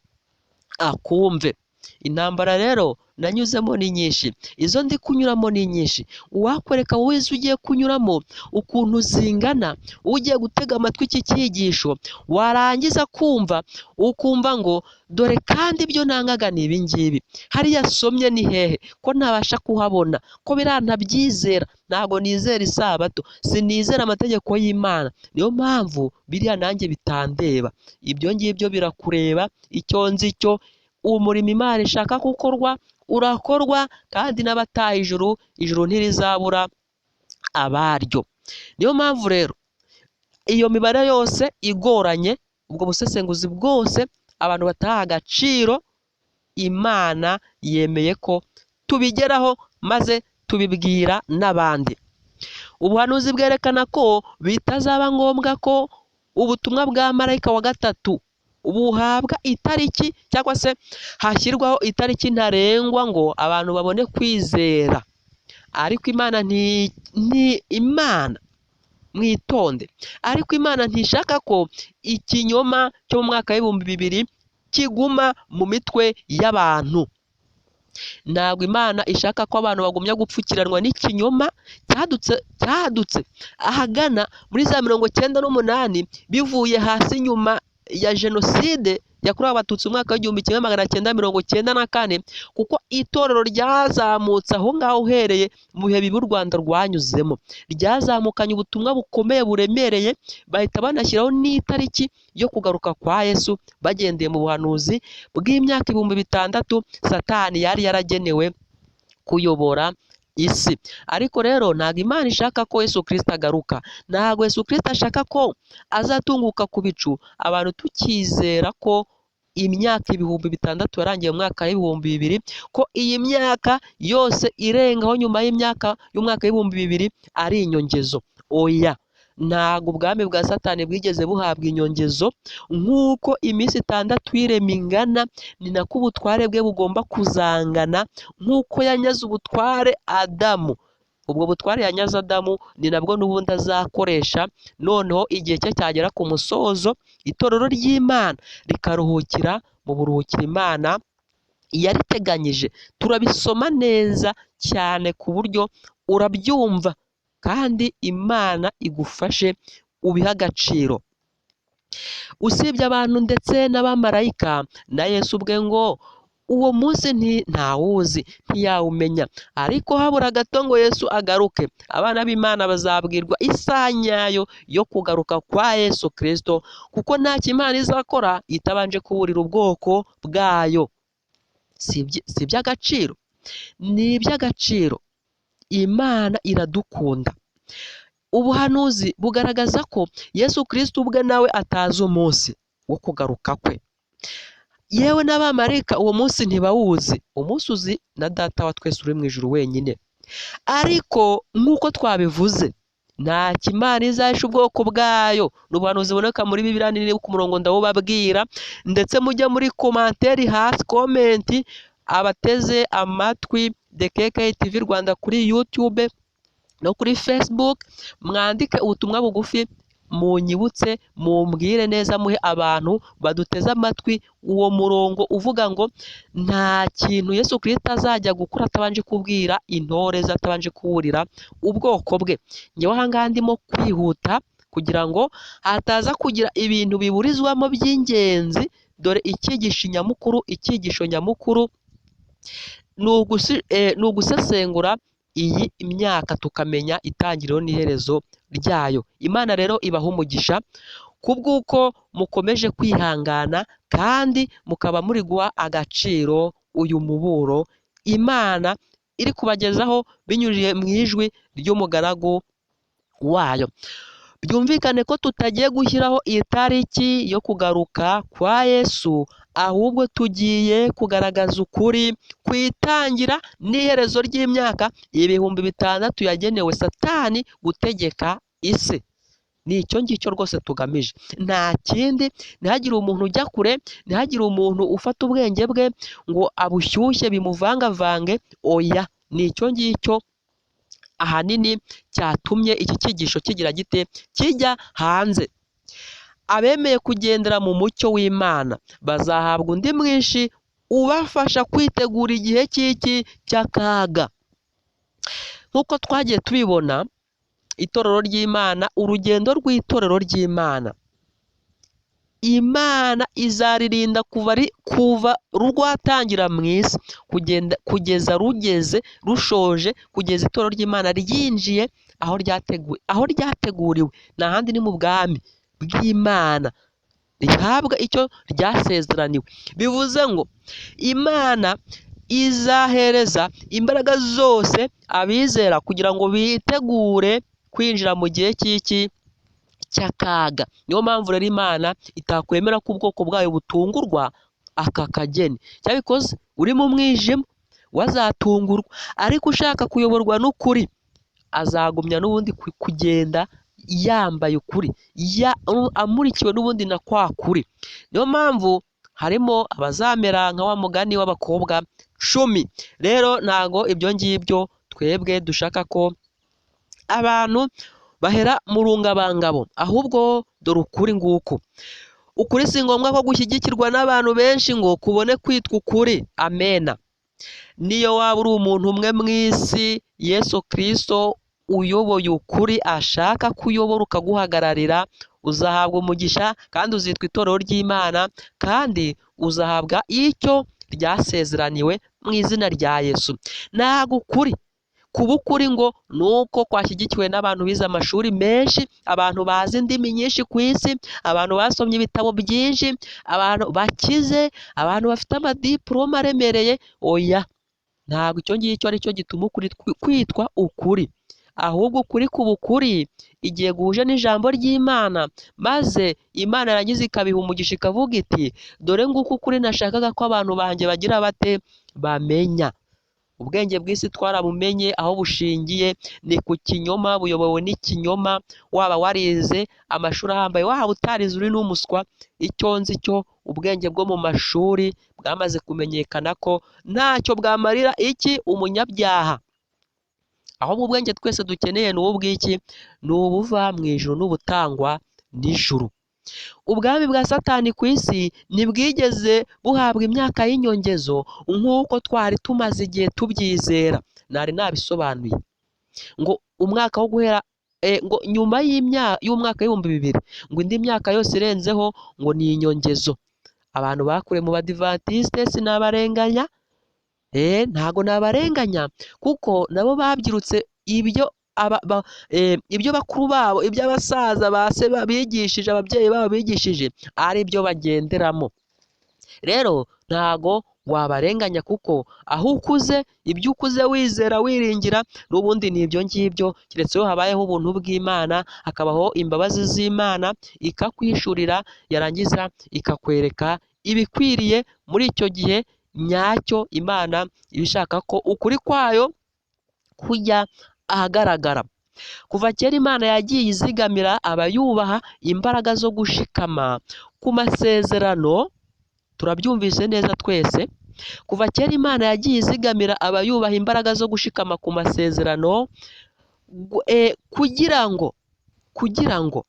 A: akumve. Intambara rero nanyuzemo ni nyinshi, izo ndi kunyuramo ni nyinshi. Uwakwereka wowe izo ugiye kunyuramo ukuntu zingana, ugiye gutega amatwi iki cyigisho, warangiza kumva ukumva ngo dore kandi ibyo nangaga ni ibi ngibi, hariya asomye ni hehe, ko ntabasha kuhabona, ko birantabyizera, ntabwo nizera isabato, sinizera amategeko y'Imana, niyo mpamvu biriya nanjye bitandeba. Ibyo ngibyo birakureba. Icyo nzi cyo, umurimo Imana ishaka gukorwa urakorwa, kandi n'abataha ijuru, ijuru ntirizabura abaryo. Niyo mpamvu rero iyo mibare yose igoranye, ubwo busesenguzi bwose abantu bataha agaciro, Imana yemeye ko tubigeraho maze tubibwira n'abandi. Ubuhanuzi bwerekana ko bitazaba ngombwa ko ubutumwa bwa marayika wa gatatu buhabwa itariki, cyangwa se hashyirwaho itariki ntarengwa ngo abantu babone kwizera. Ariko Imana nti Imana mwitonde, ariko Imana ntishaka ko ikinyoma cyo mu mwaka w'2000 kiguma mu mitwe y'abantu. Ntabwo Imana ishaka ko abantu bagumya gupfukiranwa n'ikinyoma cyadutse ahagana muri za 98, bivuye hasi nyuma ya jenoside yakorewe Abatutsi mu mwaka w'1994, kuko itorero ryazamutse aho ngaho uhereye mu bihe bibi u Rwanda rwanyuzemo, ryazamukanye ubutumwa bukomeye buremereye, bahita banashyiraho n'itariki yo kugaruka kwa Yesu bagendeye mu buhanuzi bw'imyaka 6000 Satani yari yaragenewe kuyobora isi. Ariko rero ntabwo Imana ishaka ko Yesu Kristo agaruka, ntabwo Yesu Kristo ashaka ko azatunguka ku bicu, abantu tukizera ko imyaka 6000 yarangiye mu mwaka w'2000, ko iyi myaka yose irengaho nyuma y'imyaka y'umwaka w'2000 ari inyongezo. Oya, ntabwo ubwami bwa Satani bwigeze buhabwa inyongezo. Nk'uko iminsi 6 y'irema ingana, ni nako ubutware bwe bugomba kuzangana. Nk'uko yanyaze ubutware Adamu, ubwo butware yanyaze Adamu ni nabwo n'ubundi azakoresha. Noneho igihe cye cyagera ku musozo, itorero ry'Imana rikaruhukira mu buruhukiro Imana yariteganyije. Turabisoma neza cyane ku buryo urabyumva, kandi Imana igufashe ubihe agaciro. Usibye abantu ndetse n'abamarayika na Yesu ubwe ngo uwo munsi ntawuzi, ntiyawumenya. Ariko habura gato ngo Yesu agaruke, abana b'Imana bazabwirwa isaha nyayo yo kugaruka kwa Yesu Kristo, kuko ntacyo Imana izakora itabanje kuburira ubwoko bwayo. Si iby'agaciro, ni iby'agaciro. Imana iradukunda. Ubuhanuzi bugaragaza ko Yesu Kristo ubwe nawe atazi umunsi wo kugaruka kwe. Yewe n'abamarayika uwo munsi ntibawuzi, umunsi uzi na Data wa twese uri mu ijuru wenyine. Ariko nk'uko twabivuze, ntacyo Imana izahisha ubwoko bwayo. Ni ubuhanuzi buboneka muri Bibiliya nini ku murongo ndawubabwira, ndetse mujye muri komanteri hasi, komenti, abateze amatwi The KK TV Rwanda kuri YouTube no kuri Facebook, mwandike ubutumwa bugufi, munyibutse, mumbwire neza, muhe abantu baduteze amatwi uwo murongo uvuga ngo nta kintu Yesu Kristo azajya gukora atabanje kubwira intore ze, atabanje kuburira ubwoko bwe. Njyewe aha ngaha ndimo kwihuta kugira ngo hataza kugira ibintu biburizwamo by'ingenzi. Dore icyigisho nyamukuru, icyigisho nyamukuru ni ugusesengura iyi myaka tukamenya itangiriro n'iherezo ryayo. Imana rero ibaha umugisha kubw'uko mukomeje kwihangana kandi mukaba muri guha agaciro uyu muburo Imana iri kubagezaho binyuriye mu ijwi ry'umugaragu wayo. Byumvikane ko tutagiye gushyiraho itariki yo kugaruka kwa Yesu, ahubwo tugiye kugaragaza ukuri ku itangira n'iherezo ry'imyaka 6000 yagenewe Satani gutegeka isi. Ni icyo ngicyo rwose tugamije, nta kindi. Ntihagire umuntu ujya kure, ntihagire umuntu ufata ubwenge bwe ngo abushyushye bimuvangavange. Oya, ni icyo ngicyo ahanini cyatumye iki cyigisho kigira gite, kijya hanze. Abemeye kugendera mu mucyo w'Imana bazahabwa undi mwinshi ubafasha kwitegura igihe cy'iki cy'akaga. Nk'uko twagiye tubibona, itorero ry'Imana, urugendo rw'itorero ry'Imana, Imana izaririnda kuva rwatangira mu isi kugenda kugeza rugeze rushoje, kugeza itorero ry'Imana ryinjiye aho ryateguwe, aho ryateguriwe, nta handi ni mu bwami bw'Imana rihabwa icyo ryasezeraniwe. Bivuze ngo Imana izahereza imbaraga zose abizera kugira ngo bitegure kwinjira mu gihe cy'iki cy'akaga. Niyo mpamvu rero Imana itakwemera ko ubwoko bwayo butungurwa aka kageni. Cyabikoze uri mu mwijima wazatungurwa, ariko ushaka kuyoborwa n'ukuri azagumya n'ubundi kugenda yambaye ukuri, amurikiwe n'ubundi na kwa kuri. Niyo mpamvu harimo abazamera nka wa mugani w'abakobwa 10. Rero ntago ibyo ngibyo twebwe dushaka ko abantu bahera mu rungabangabo, ahubwo dore ukuri nguku. Ukuri si ngombwa ko gushyigikirwa n'abantu benshi ngo kubone kwitwa ukuri. Amena. Niyo waba uri umuntu umwe mu isi, Yesu Kristo uyoboye ukuri ashaka kuyobora ukaguhagararira, uzahabwa umugisha kandi uzitwa itorero ry'Imana, kandi uzahabwa icyo ryasezeraniwe mu izina rya Yesu. Ntabwo ukuri kuba ukuri ngo nuko kwashyigikiwe n'abantu bize amashuri menshi, abantu bazi indimi nyinshi ku isi, abantu basomye ibitabo byinshi, abantu bakize, abantu bafite amadiporome aremereye. Oya, ntabwo icyo ngicyo ari cyo gituma ukuri kwitwa ukuri, ahubwo ukuri kuba ukuri igihe guhuje n'ijambo ry'Imana, maze Imana yarangiza ikabiha umugisha ikavuga iti dore nguko ukuri nashakaga ko abantu banjye bagira bate bamenya. Ubwenge bw'isi twarabumenye, aho bushingiye ni ku kinyoma, buyobowe n'ikinyoma. Waba warize amashuri ahambaye, waba utarize uri n'umuswa, icyo nzi cyo ubwenge bwo mu mashuri bwamaze kumenyekana ko ntacyo bwamarira iki umunyabyaha. Ahubwo ubwenge twese dukeneye ni ubw'iki? Ni ubuva mu ijuru n'ubutangwa n'ijuru. Ubwami bwa Satani ku isi ntibwigeze buhabwa imyaka y'inyongezo nk'uko twari tumaze igihe tubyizera. Nari nabisobanuye ngo umwaka wo guhera ngo nyuma y'umwaka 2000 ngo indi myaka yose irenzeho ngo ni inyongezo. Abantu bakuriye mu Badivantiste sinabarenganya, ntago nabarenganya kuko nabo babyirutse ibyo ibyo bakuru babo, ibyo abasaza ba se bigishije, ababyeyi babo bigishije, ari byo bagenderamo. Rero ntago wabarenganya kuko aho ukuze, ibyo ukuze wizera wiringira n'ubundi ni ibyo ngibyo, keretse iyo habayeho ubuntu bw'Imana, hakabaho imbabazi z'Imana ikakwishurira, yarangiza ikakwereka ibikwiriye muri icyo gihe nyacyo. Imana iba ishaka ko ukuri kwayo kujya ahagaragara. Kuva kera Imana yagiye izigamira abayubaha imbaraga zo gushikama ku masezerano, turabyumvise neza twese. Kuva kera Imana yagiye izigamira abayubaha imbaraga zo gushikama ku masezerano, kugira ngo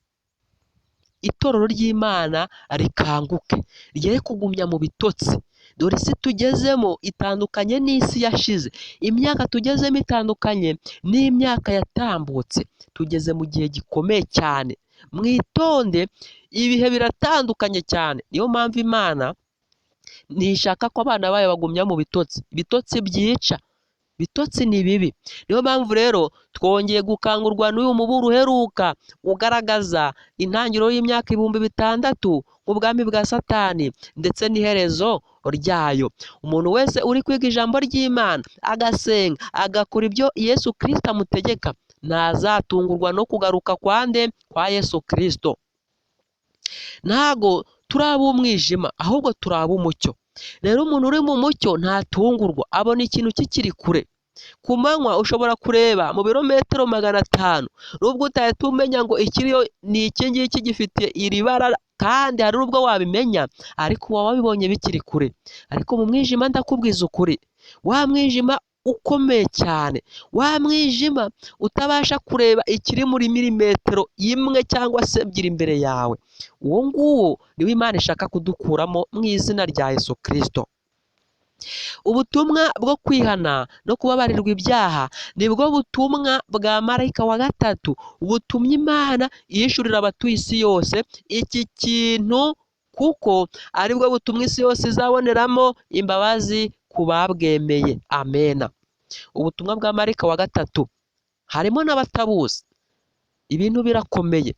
A: itorero ry'Imana rikanguke, ryere kugumya mu bitotsi. Dore isi tugezemo itandukanye n'isi yashize, imyaka tugezemo itandukanye n'imyaka yatambutse. Tugeze mu gihe gikomeye cyane, mwitonde, ibihe biratandukanye cyane. Niyo mpamvu Imana ntishaka ko abana bayo bagumya mu bitotsi. Ibitotsi byica, ibitotsi ni bibi. Niyo mpamvu rero twongeye gukangurwa n'uyu muburo uheruka ugaragaza intangiriro y'imyaka 6000 nk'ubwami bwa Satani ndetse n'iherezo ryayo. Umuntu wese uri kwiga ijambo ry'Imana agasenga agakora ibyo Yesu Kristo amutegeka, ntazatungurwa no kugaruka kwa nde? Kwa Yesu Kristo. Ntago turi ab'umwijima, ahubwo turi ab'umucyo. Rero umuntu uri mu mucyo ntatungurwa, abona ikintu kikiri kure. Ku manywa ushobora kureba mu birometero 500, nubwo utahita umenya ngo ikiriyo ni iki ngiki gifite iri bara, kandi hari ubwo wabimenya ariko waba wabibonye bikiri kure. Ariko mu mwijima ndakubwiza ukuri, wa mwijima ukomeye cyane, wa mwijima utabasha kureba ikiri muri milimetero imwe cyangwa se ebyiri imbere yawe, uwo nguwo niwo Imana ishaka kudukuramo mu izina rya Yesu Kristo. Ubutumwa bwo kwihana no kubabarirwa ibyaha nibwo butumwa bwa marayika wa gatatu butumye Imana yishurira abatuye isi yose iki kintu, kuko aribwo butumwa isi yose izaboneramo imbabazi ku babwemeye. Amena. Ubutumwa bwa marayika wa gatatu harimo n'abatabuzi. Ibintu birakomeye.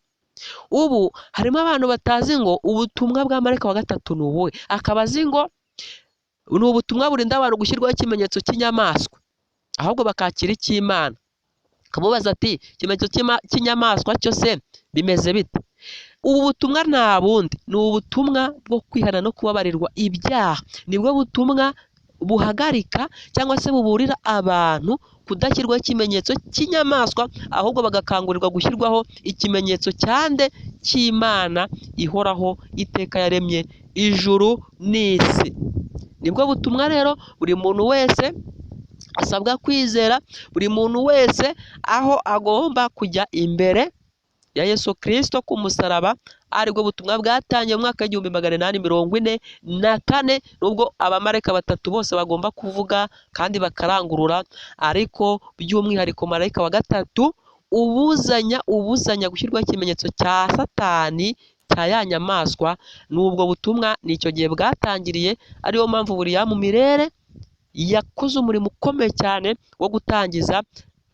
A: Ubu harimo abantu batazi ngo ubutumwa bwa marayika wa gatatu ni ubuhe, akaba azi ngo ni ubutumwa burinda abantu gushyirwaho ikimenyetso cy'inyamaswa, ahubwo bakakira icy'Imana. Akamubaza ati ikimenyetso cy'inyamaswa cyo se bimeze bite? Ubu butumwa nta bundi, ni ubutumwa bwo kwihana no kubabarirwa ibyaha. Nibwo butumwa buhagarika cyangwa se buburira abantu kudashyirwaho ikimenyetso cy'inyamaswa, ahubwo bagakangurirwa gushyirwaho ikimenyetso cyande cy'Imana ihoraho iteka yaremye ijuru n'isi. Nibwo butumwa rero buri muntu wese asabwa kwizera, buri muntu wese aho agomba kujya imbere ya Yesu Kristo ku musaraba, aribwo butumwa bwatangiye mu mwaka w'1844, nubwo abamarayika batatu bose bagomba kuvuga kandi bakarangurura, ariko by'umwihariko marayika wa gatatu ubuzanya gushyirwaho ikimenyetso cya Satani cya ya nyamaswa. N'ubwo butumwa nicyo gihe bwatangiriye, ariyo mpamvu William Miller yakoze umurimo ukomeye cyane wo gutangiza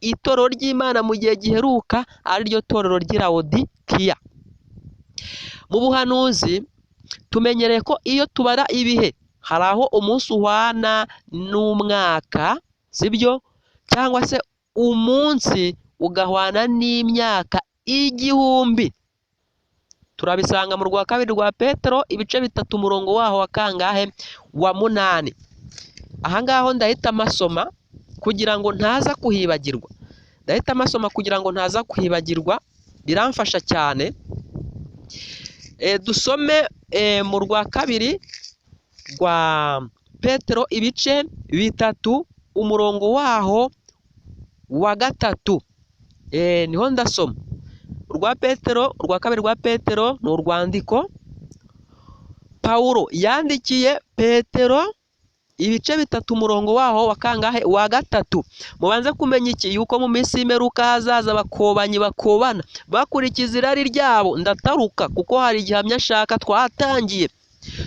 A: itorero ry'Imana mu gihe giheruka, ariryo torero ry'i Lawodikiya. Mu buhanuzi tumenyereye ko iyo tubara ibihe hari aho umunsi uhwana n'umwaka, sibyo? Cyangwa se umunsi ugahwana n'imyaka 1000. Turabisanga mu rwa kabiri rwa Petero ibice 3 umurongo waho wa kangahe? Wa 8. Aha ngaho ndahita amasoma kugira ngo ntaza kuhibagirwa. Ndahita amasoma kugira ngo ntaza kuhibagirwa, biramfasha cyane. Dusome mu rwa kabiri rwa Petero ibice 3 umurongo waho wa 3. Niho ndasoma. Rwa Petero, rwa kabiri rwa Petero ni urwandiko Paulo yandikiye Petero ibice 3 umurongo waho wa kangahe? Wa 3. Mubanze kumenya iki, yuko mu minsi y'imperuka hazaza abakobanyi bakobana bakurikiza irari ryabo. Ndataruka kuko hari igihamya ashaka. Twatangiye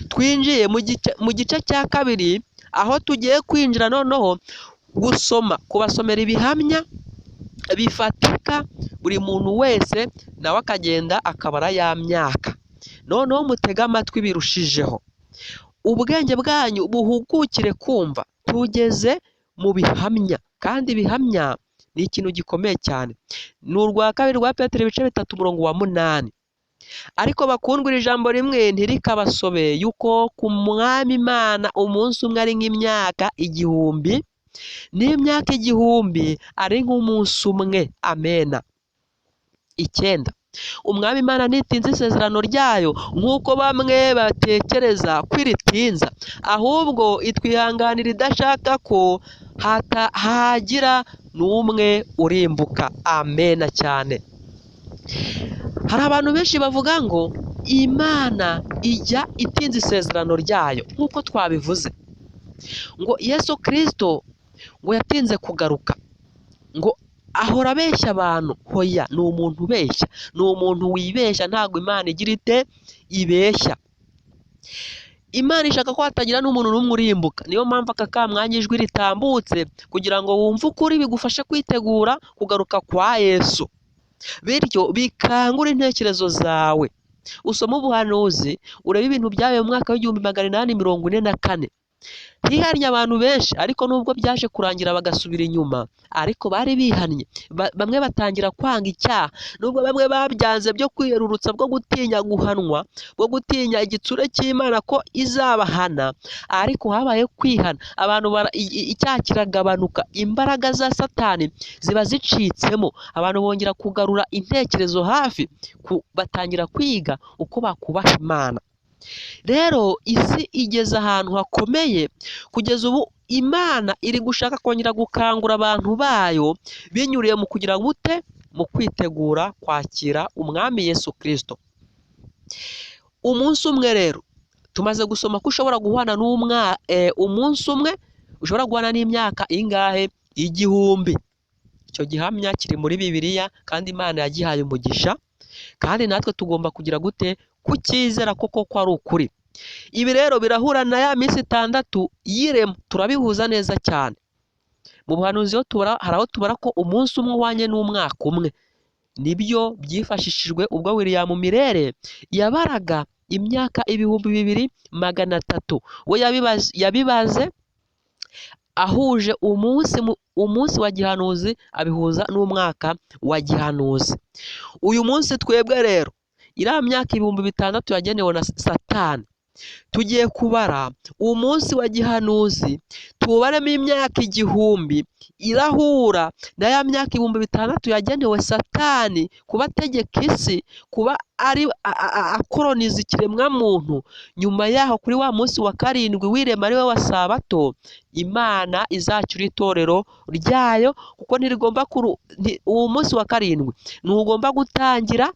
A: twinjiye mu gice cya kabiri, aho tugiye kwinjira noneho gusoma, kubasomera ibihamya bifatika, buri muntu wese nawe akagenda akabara ya myaka. Noneho mutege amatwi birushijeho, ubwenge bwanyu buhugukire kumva. Tugeze mu bihamya, kandi ibihamya ni ikintu gikomeye cyane. Ni urwa kabiri rwa Petero ibice 3 umurongo wa 8. Ariko bakundwa, ijambo rimwe ntirikabasobe, yuko ku Mwami Imana umunsi umwe ari nk'imyaka 1000, n'imyaka 1000 ari nk'umunsi umwe. Amena. 9. Umwami Imana ntitinza isezerano ryayo nk'uko bamwe batekereza ko iritinza, ahubwo itwihanganira idashaka ko hagira n'umwe urimbuka. Amena cyane. Hari abantu benshi bavuga ngo Imana ijya itinza isezerano ryayo, nk'uko twabivuze ngo Yesu Kristo ngo yatinze kugaruka, ngo ahora abeshya abantu. Hoya, ni umuntu ubeshya, ni umuntu wibeshya. Ntabwo Imana igira ite? Ibeshya. Imana ishaka ko hatagira n'umuntu n'umwe urimbuka. Niyo mpamvu aka kamwanya ijwi ritambutse kugira ngo wumve ukuri, bigufashe kwitegura kugaruka kwa Yesu, bityo bikangura intekerezo zawe. Usome ubuhanuzi, urebe ibintu byabaye mu mwaka w'1844. Hihannye abantu benshi, ariko nubwo byaje kurangira bagasubira inyuma, ariko bari bihannye. Bamwe batangira kwanga icyaha, nubwo bamwe babyanze byo kwiyerurutsa, bwo gutinya guhanwa, bwo gutinya igitsure cy'Imana ko izabahana, ariko habaye kwihana. Abantu icyaha kiragabanuka, imbaraga za Satani ziba zicitsemo, abantu bongera kugarura intekerezo hafi, batangira kwiga uko bakubaha Imana. Rero isi igeze ahantu hakomeye kugeza ubu Imana iri gushaka kongera gukangura abantu bayo binyuriye mu kugira gute? Mu kwitegura kwakira Umwami Yesu Kristo. Umunsi umwe rero Tumaze gusoma ko ushobora guhwana umunsi umwe ushobora guhwana n'imyaka ingahe? 1000. Icyo gihamya kiri muri Bibiliya kandi Imana yagihaye umugisha, kandi natwe tugomba kugira gute? Kucyizera koko ko ari ukuri. Ibi rero birahura na ya minsi 6 y'irema, turabihuza neza cyane. Mu buhanuzi iyo tubara, hari aho tubara ko umunsi umwe uhwanye n'umwaka umwe. Nibyo byifashishijwe ubwo William Miller yabaraga imyaka 2300. We yabibaze ahuje umunsi wa gihanuzi abihuza n'umwaka wa gihanuzi. Uyu munsi twebwe rero iriya myaka 6000 yagenewe na Satani, tugiye kubara umunsi wa gihanuzi tubaremo imyaka 1000 irahura na ya myaka 6000 yagenewe Satani kuba ategeka isi, kuba ari akoroniza ikiremwamuntu. Nyuma yaho kuri wa munsi wa 7 w'irema ari we wa Sabato, Imana izacyura itorero ryayo, kuko ntirigomba uwo munsi wa 7 ntugomba gutangira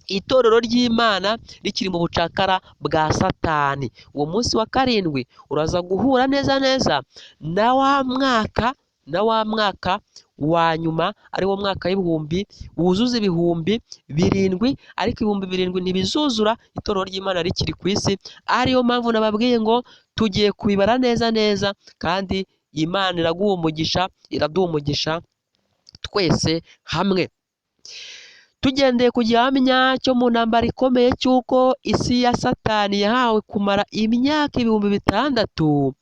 A: itorero ry'Imana rikiri mu bucakara bwa Satani. Uwo munsi wa 7 uraza guhura neza neza na wa mwaka, na wa mwaka wa nyuma ari wo mwaka w'ibihumbi wuzuza 7000, ariko 7000 ntibizuzura itorero ry'Imana rikiri ku isi. Ariyo mpamvu nababwiye ngo tugiye kubibara neza neza, kandi Imana iraguha umugisha, iraduha umugisha twese hamwe. Tugendeye ku gihamya cyo mu ntambara ikomeye cy'uko isi ya Satani yahawe kumara imyaka 6000,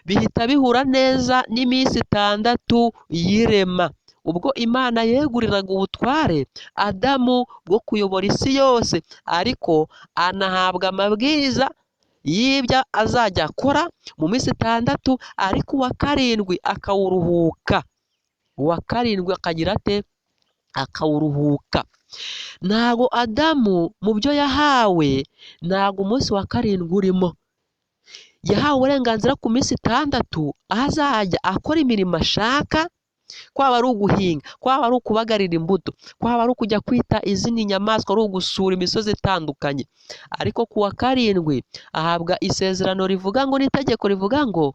A: bihita bihura neza n'iminsi 6 y'irema, ubwo Imana yeguriraga ubutware Adamu bwo kuyobora isi yose, ariko anahabwa amabwiriza y'ibyo azajya akora mu minsi 6, ariko uwa 7 akawuruhuka. Uwa 7 akagira ate? Akawuruhuka. Ntago Adamu mu byo yahawe, ntago umunsi wa 7 urimo. Yahawe uburenganzira ku minsi 6 aho azajya akora imirimo ashaka, kwaba ari uguhinga, kwaba ari ukubagarira imbuto, kwaba ari ukujya kwita izindi nyamaswa, ari ugusura imisozi itandukanye. Ariko ku wa 7 ahabwa isezerano rivuga ngo, n'itegeko rivuga ngo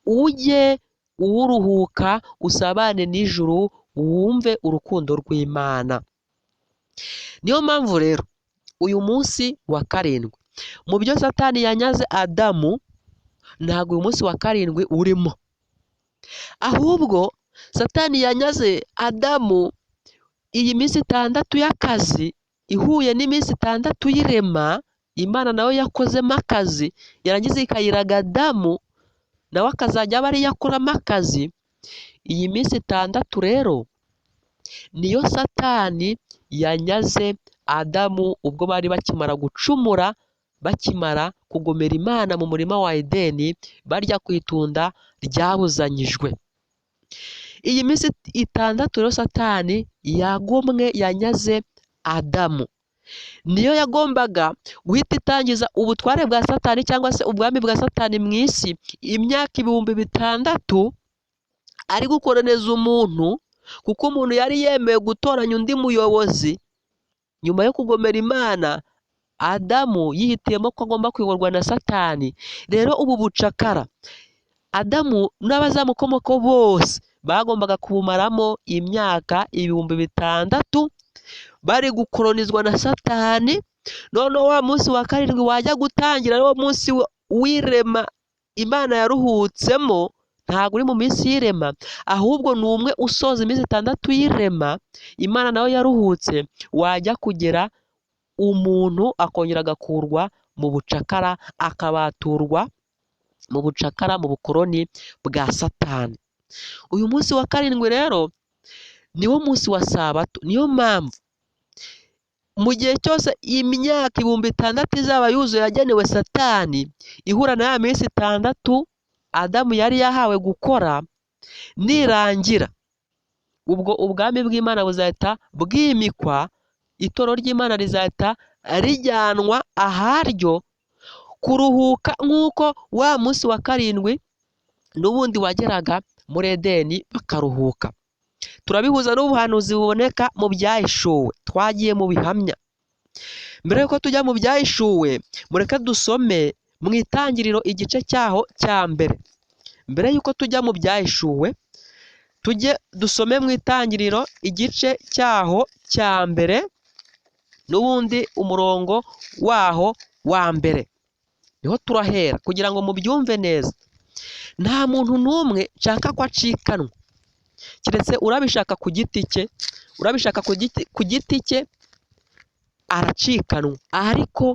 A: ujye uwuruhuka usabane n'ijuru, wumve urukundo rw'Imana. Niyo mpamvu rero uyu munsi wa 7 mu byo Satani yanyaze Adamu, ntabwo uyu munsi wa 7 urimo, ahubwo Satani yanyaze Adamu iyi minsi 6 y'akazi ihuye n'iminsi 6 y'irema. Imana nayo yakozemo akazi, yarangiza ikayiraga Adamu, nawe akazajya aba ariyo akoramo akazi. Iyi minsi 6 rero niyo Satani yanyaze Adamu ubwo bari bakimara gucumura, bakimara kugomera Imana mu murima wa Edeni, barya ku itunda ryabuzanyijwe. Iyi minsi 6 rero Satani yagomwe, yanyaze Adamu, niyo yagombaga guhita itangiza ubutware bwa Satani cyangwa se ubwami bwa Satani mu isi, imyaka 6000 ari gukoroneza umuntu, kuko umuntu yari yemewe gutoranya undi muyobozi. Nyuma yo kugomera Imana, Adamu yihitiyemo ko agomba kuyoborwa na Satani. Rero ubu bucakara Adamu n'abazamukomokaho bose bagombaga kubumaramo imyaka 6000 bari gukoronizwa na Satani. Noneho wa munsi wa 7 wajya gutangira, ari wo munsi w'irema Imana yaruhutsemo, ntabwo uri mu minsi y'irema, ahubwo ni umwe usoza iminsi 6 y'irema Imana nawe yaruhutse, wajya kugera umuntu akongera agakurwa mu bucakara, akabaturwa mu bucakara, mu bukoroni bwa Satani. Uyu munsi wa 7 rero niwo munsi wa Sabato. Niyo mpamvu mu gihe cyose imyaka 6000 izaba yuzuye yagenewe Satani, ihura na ya minsi 6 Adamu yari yahawe gukora, nirangira ubwo ubwami bw'Imana buzahita bwimikwa, itorero ry'Imana rizahita rijyanwa aharyo kuruhuka, nk'uko wa munsi wa 7 n'ubundi wageraga muri Edeni bakaruhuka. Turabihuza n'ubuhanuzi buboneka mu byahishuwe, twagiye mu bihamya. Mbere yuko tujya mu byahishuwe, mureke dusome Mu Itangiriro igice cyaho cya mbere, mbere y'uko tujya mu byahishuwe, tujye dusome mu Itangiriro igice cyaho cya mbere, n'ubundi umurongo waho wa mbere niho turahera kugira ngo mubyumve neza. Nta muntu n'umwe nshaka ko acikanwa, keretse urabishaka ku giti cye, urabishaka ku giti cye aracikanwa, ariko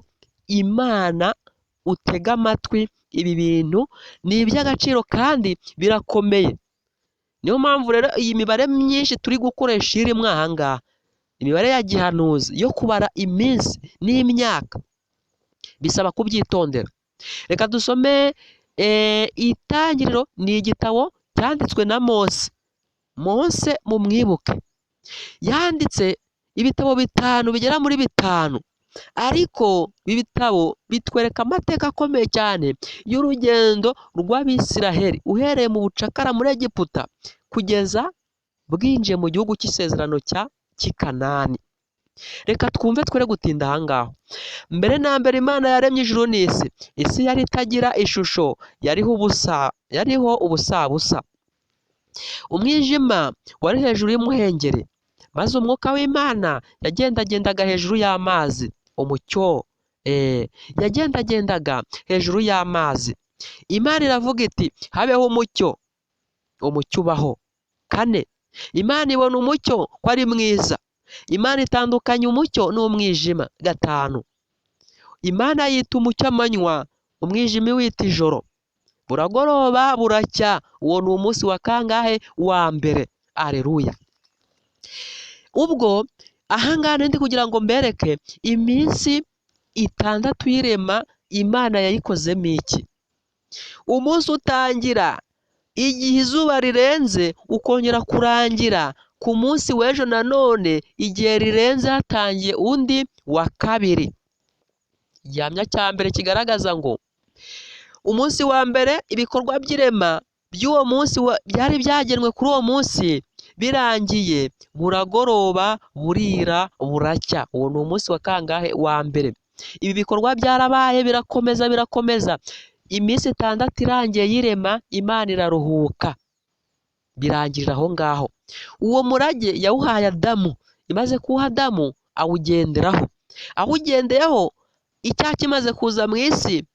A: Imana utega amatwi, ibi bintu ni iby'agaciro kandi birakomeye. Niyo mpamvu rero iyi mibare myinshi turi gukoresha irimo aha ngaha, imibare ya gihanuzi yo kubara iminsi n'imyaka, bisaba kubyitondera. Reka dusome Itangiriro. Ni igitabo cyanditswe na Mose. Mose mumwibuke, yanditse ibitabo 5 bigera muri 5, ariko ibi bitabo bitwereka amateka akomeye cyane y'urugendo rw'Abisiraheli uhereye mu bucakara muri Egiputa kugeza bwinjiye mu gihugu cy'isezerano cya Kanani. Reka twumve twere gutinda aha ngaho. Mbere na mbere Imana yaremye ijuru n'isi. Isi yari itagira ishusho, yariho ubusa, yariho ubusabusa. Umwijima wari hejuru y'umuhengeri, maze umwuka w'Imana yagendagendaga hejuru y'amazi. Umucyo yagendagendaga hejuru y'amazi. Imana iravuga iti habeho umucyo, umucyo ubaho. 4, Imana ibona umucyo ko ari mwiza. Imana itandukanya umucyo n'umwijima. 5, Imana yita umucyo amanywa, umwijima iwita ijoro. Buragoroba buracya, uwo ni umunsi wa kangahe? Wa mbere. Aleluya. Ubwo ahangaha ndi kugira ngo mbereke iminsi 6 y'irema Imana yayikozemo iki. Umunsi utangira igihe izuba rirenze ukongera kurangira ku munsi w'ejo nanone igihe rirenze hatangiye undi wa kabiri. Igihamya cya mbere kigaragaza ngo umunsi wa mbere ibikorwa by'irema by'uwo munsi byari byagenwe kuri uwo munsi birangiye, buragoroba burira buracya. Uwo ni umunsi wa kangahe? Wa mbere. Ibi bikorwa byarabaye birakomeza birakomeza, iminsi 6 irangiye y'irema Imana iraruhuka, birangirira aho ngaho. Uwo murage yawuhaye Adamu, imaze kuwuha Adamu awugenderaho. Awugendeyeho, icyaha kimaze kuza mu isi,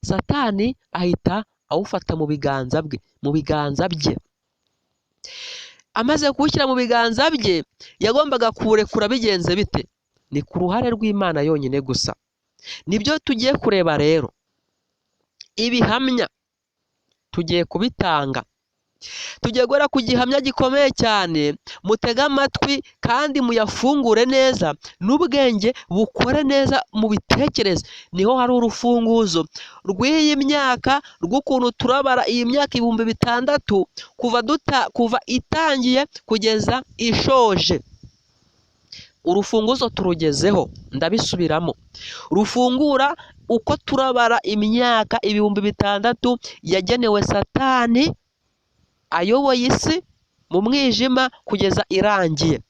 A: Satani ahita awufata mu biganza bwe, mu biganza bye. Amaze kuwushyira mu biganza bye, yagombaga kuwurekura bigenze bite? Ni ku ruhare rw'Imana yonyine gusa. Nibyo tugiye kureba rero. Ibihamya tugiye kubitanga. Tugiye guhera ku gihamya gikomeye cyane, mutege amatwi kandi muyafungure neza, n'ubwenge bukore neza mubitekereze. Niho hari urufunguzo rw'iyi myaka, rw'ukuntu turabara iyi myaka 6000 kuva itangiye kugeza ishoje. Urufunguzo turugezeho, ndabisubiramo, rufungura uko turabara imyaka 6000 yagenewe Satani ayoboye isi mu mwijima kugeza irangiye.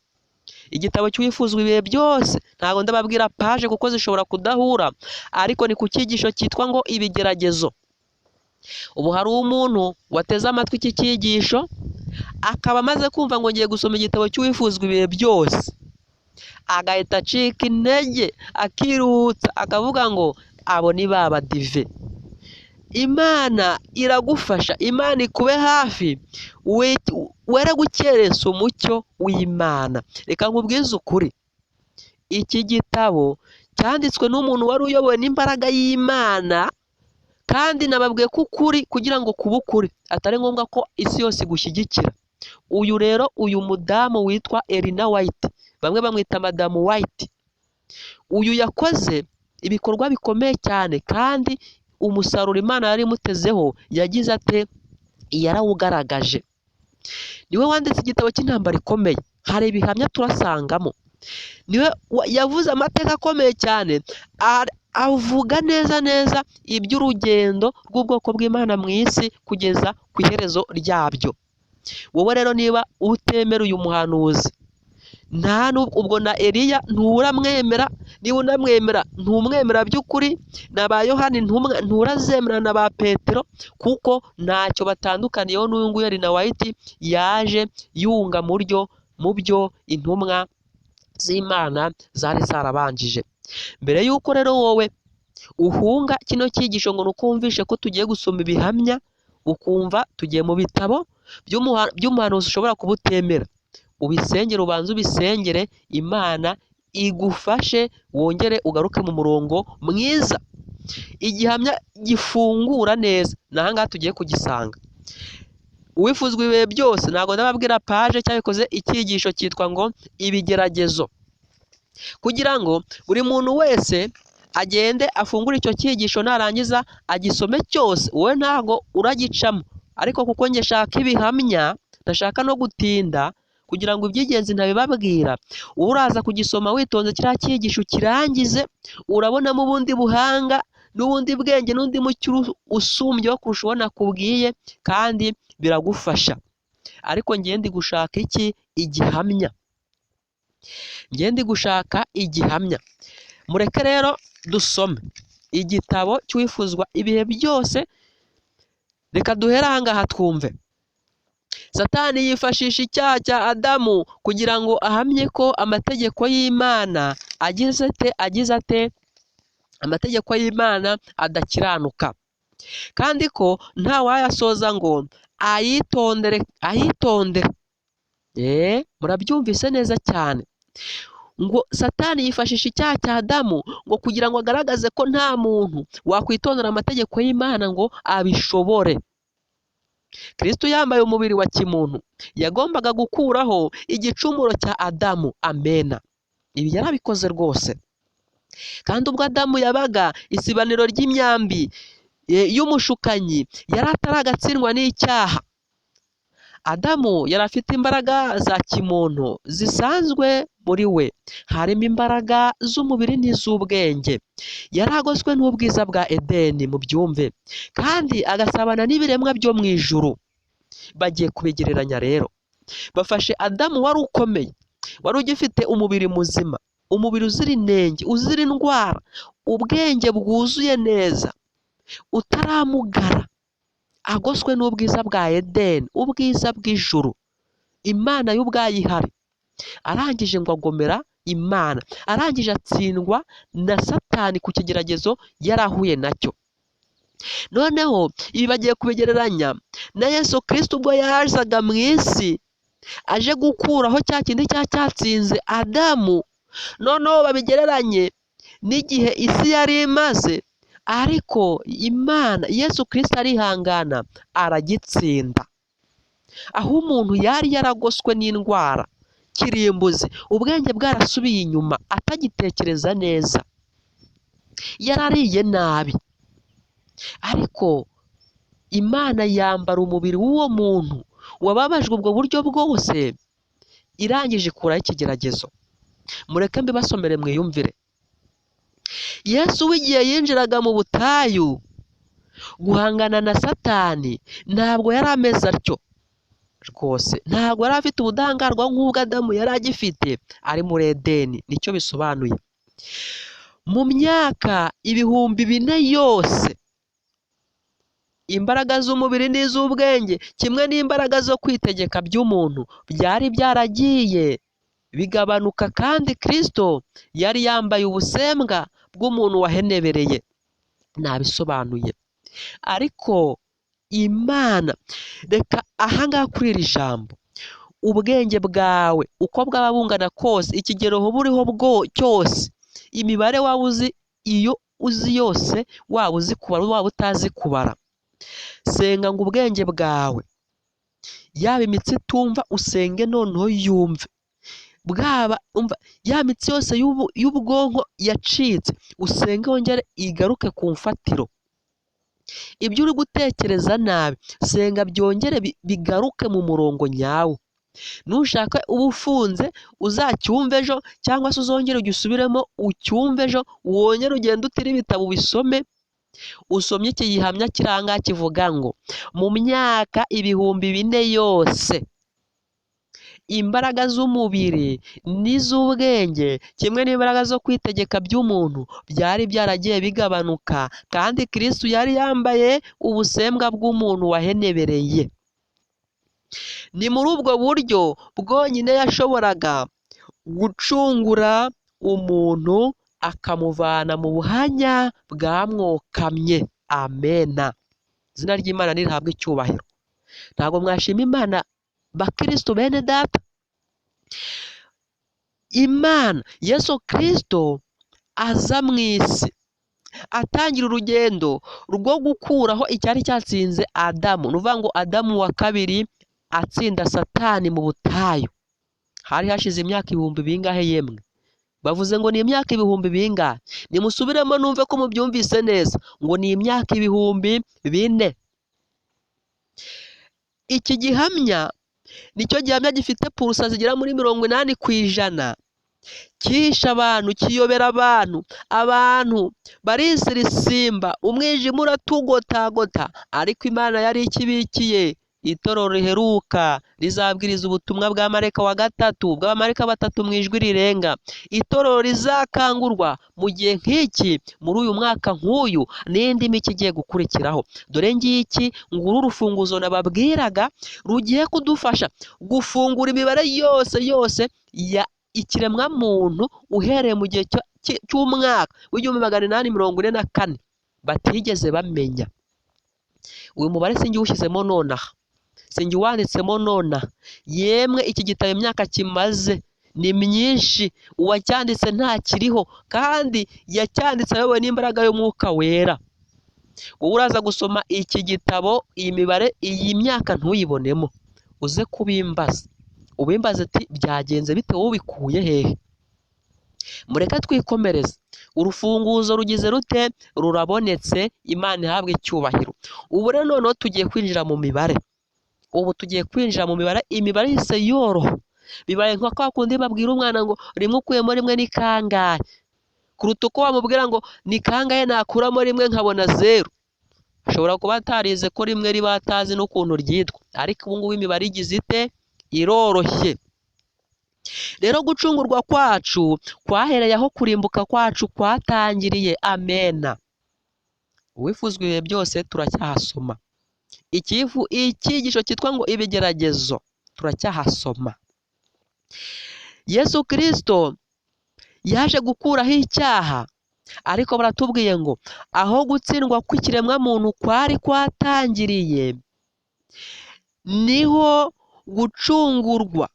A: Igitabo cy'Uwifuzwa ibihe byose, ntabwo ndababwira paje kuko zishobora kudahura, ariko ni ku cyigisho cyitwa ngo ibigeragezo. Ubu hari umuntu wateze amatwi iki cyigisho akaba amaze kumva ngo ngiye gusoma igitabo cy'Uwifuzwa ibihe byose, agahita acika intege akirutsa akavuga ngo abo ni ba badive. Imana iragufasha, Imana ikube hafi, were gukerensa umucyo w'Imana. Reka nkubwize ukuri, iki gitabo cyanditswe n'umuntu wari uyobowe n'imbaraga y'Imana, kandi nababwiye ko ukuri kugira ngo kube ukuri atari ngombwa ko isi yose igushyigikira. Uyu rero, uyu mudamu witwa Elena White, bamwe bamwita Madamu White, uyu yakoze ibikorwa bikomeye cyane, kandi umusaruro Imana yari imutezeho yagize ate? Yarawugaragaje. Niwe wanditse igitabo cy'intambara ikomeye, hari ibihamya turasangamo. Niwe yavuze amateka akomeye cyane, avuga neza neza iby'urugendo rw'ubwoko bw'Imana mu isi kugeza ku iherezo ryabyo. Wowe rero niba utemera uyu muhanuzi, Nta ubwo na Eliya nturamwemera, niba unamwemera ntumwemera by'ukuri, na ba Yohani nturazemera na ba Petero, kuko ntacyo batandukaniyeho n'uyu nguyu Elena White yaje yunga mu byo intumwa z'Imana zari zarabanjije. Mbere y'uko rero wowe uhunga kino cyigisho ngo nuko wumvishe ko tugiye gusoma ibihamya, ukumva tugiye mu bitabo by'umuhanuzi ushobora kuba utemera, ubisengere, ubanze ubisengere, Imana igufashe wongere ugaruke mu murongo mwiza. Igihamya gifungura neza ni aha ngaha tugiye kugisanga. Uwifuzwa ibihe byose, ntabwo ndababwira paje cyabikoze, icyigisho cyitwa ngo ibigeragezo, kugira ngo buri muntu wese agende afungure icyo cyigisho, narangiza agisome cyose. Wowe ntabwo uragicamo, ariko kuko njye nshaka ibihamya, ndashaka no gutinda kugira ngo iby'ingenzi ntabibabwira, uraza kugisoma witonze kiriya cyigisho ukirangize, urabonamo ubundi buhanga n'ubundi bwenge n'undi mucyo usumbyeho kurusha uwo nakubwiye, kandi biragufasha. Ariko njye ndi gushaka iki? Igihamya. Njye ndi gushaka igihamya. Mureke rero dusome igitabo cy'uwifuzwa ibihe byose. Reka duhere aha ngaha twumve. Satani yifashisha icyaha cya Adamu kugira ngo ahamye ko amategeko y'Imana agize ate amategeko y'Imana adakiranuka, kandi ko nta wayasoza ngo ayitondere. Murabyumvise neza cyane. Ngo Satani yifashisha icyaha cya Adamu ngo kugira ngo agaragaze ko nta muntu wakwitondera amategeko y'Imana ngo abishobore. Kristo yambaye umubiri wa kimuntu, yagombaga gukuraho igicumuro cya Adamu. Amena. Ibi yarabikoze rwose. Kandi ubwo Adamu yabaga isibaniro ry'imyambi y'umushukanyi, yari ataragatsindwa n'icyaha. Adamu yari afite imbaraga za kimuntu zisanzwe muri we, harimo imbaraga z'umubiri n'iz'ubwenge. Yari agoswe n'ubwiza bwa Edeni, mu byumve, kandi agasabana n'ibiremwa byo mu ijuru. Bagiye kubigereranya rero, bafashe Adamu wari ukomeye, wari ugifite umubiri muzima, umubiri uzira inenge, uzira indwara, ubwenge bwuzuye neza, utaramugara, agoswe n'ubwiza bwa Edeni, ubwiza bw'ijuru, Imana y'ubwayo ihari. Arangije ngo agomera Imana, arangije atsindwa na Satani ku kigeragezo yari ahuye nacyo. Noneho ibi bagiye kubigereranya na Yesu Kristo ubwo yazaga mu isi aje gukuraho cya kindi cyatsinze Adamu. Noneho babigereranye n'igihe isi yari imaze, ariko Imana Yesu Kristo arihangana aragitsinda. Aho umuntu yari yaragoswe n'indwara kirimbuzi, ubwenge bwarasubiye inyuma, atagitekereza neza, yarariye nabi, ariko Imana yambara umubiri w'uwo muntu wababajwe ubwo buryo bwose, irangije ikuraho ikigeragezo. Mureke mbibasomere mwiyumvire. Yesu w'igihe yinjiraga mu butayu guhangana na Satani, ntabwo yari ameze atyo rwose, ntabwo yari afite ubudahangarwa nk'ubwo Adamu yari agifite ari muri Edeni. Nicyo bisobanuye. Mu myaka 4000 yose, imbaraga z'umubiri n'iz'ubwenge kimwe n'imbaraga zo kwitegeka by'umuntu byari byaragiye bigabanuka, kandi Kristo yari yambaye ubusembwa bw'umuntu wahenebereye. Nabisobanuye. Ariko Imana, reka aha ngaha kuri iri jambo, ubwenge bwawe uko bwaba bungana kose, ikigero buriho cyose, imibare waba uzi, iyo uzi yose, waba uzi kubara waba utazi kubara, senga ngo ubwenge bwawe, yaba imitsi itumva usenge noneho yumve, bwaba umva ya mitsi yose y'ubwonko yacitse, usenge wongere igaruke ku mfatiro. Ibyo uri gutekereza nabi, senga byongere bigaruke mu murongo nyawo. Nushaka uba ufunze uzacyumve ejo, cyangwa se uzongere ugisubiremo ucyumve ejo, wongere ugende utire ibitabo ubisome. Usomye iki gihamya kiranga kivuga ngo mu myaka 4000 yose, Imbaraga z'umubiri n'iz'ubwenge kimwe n'imbaraga zo kwitegeka by'umuntu byari byaragiye bigabanuka, kandi Kristo yari yambaye ubusembwa bw'umuntu wahenebereye. Ni muri ubwo buryo bwonyine yashoboraga gucungura umuntu akamuvana mu buhanya bwamwokamye. Amena. Izina ry'Imana nirihabwe icyubahiro. Ntabwo mwashima Imana bakristo bene data? Imana Yesu Kristo aza mu isi atangira urugendo rwo gukuraho icyari cyatsinze Adamu. Ni ukuvuga ngo Adamu wa kabiri atsinda Satani mu butayu. Hari hashize imyaka ibihumbi bingahe yemwe? Bavuze ngo ni imyaka ibihumbi bingahe? Nimusubiremo numve ko mubyumvise neza, ngo ni imyaka 4000. Iki gihamya nicyo gihamya gifite purusa zigera muri 80%. Cyihishe abantu, kiyobera abantu, abantu barisirisimba, umwijima uratugotagota, ariko Imana yari ikibikiye itorero riheruka rizabwiriza ubutumwa bwa marayika wa gatatu, bw'abamarayika batatu mu ijwi rirenga. Itorero rizakangurwa mu gihe nk'iki, muri uyu mwaka nk'uyu, n'indi mike igiye gukurikiraho. Dore ngiki, nguru urufunguzo nababwiraga rugiye kudufasha gufungura imibare yose yose ya ikiremwamuntu uhereye mu gihe cy'umwaka w'1844 batigeze bamenya. Uyu mubare sinjye uwushyizemo nonaha, sinjye uwanditsemo nonaha. Yemwe iki gitabo imyaka kimaze ni myinshi, uwacyanditse ntakiriho, kandi yacyanditse ayobowe n'imbaraga y'Umwuka Wera. Wowe uraza gusoma iki gitabo, iyi mibare, iyi myaka ntuyibonemo, uze kubimbaza, ubimbaze ati byagenze bite, wowe ubikuye hehe? Mureke twikomereze. Urufunguzo rugize rute? Rurabonetse. Imana ihabwe icyubahiro. Ubu rero noneho tugiye kwinjira mu mibare. Ubu tugiye kwinjira mu mibare, imibare ihise yoroha. Bibaye nka kwa kundi babwira umwana ngo rimwe ukuyemo rimwe ni kangahe, kuruta uko wamubwira ngo ni kangahe nakuramo rimwe nkabona zeru. Ashobora kuba atarize ko rimwe riba atazi n'ukuntu ryitwa, ariko ubu ngubu imibare igize ite? Iroroshye. Rero gucungurwa kwacu kwahereye aho kurimbuka kwacu kwatangiriye. Amena. Uwifuzwa ibihe byose turacyahasoma. Icyigisho cyitwa ngo ibigeragezo turacyahasoma. Yesu Kristo yaje gukuraho icyaha, ariko baratubwiye ngo aho gutsindwa kw'ikiremwamuntu kwari kwatangiriye niho gucungurwa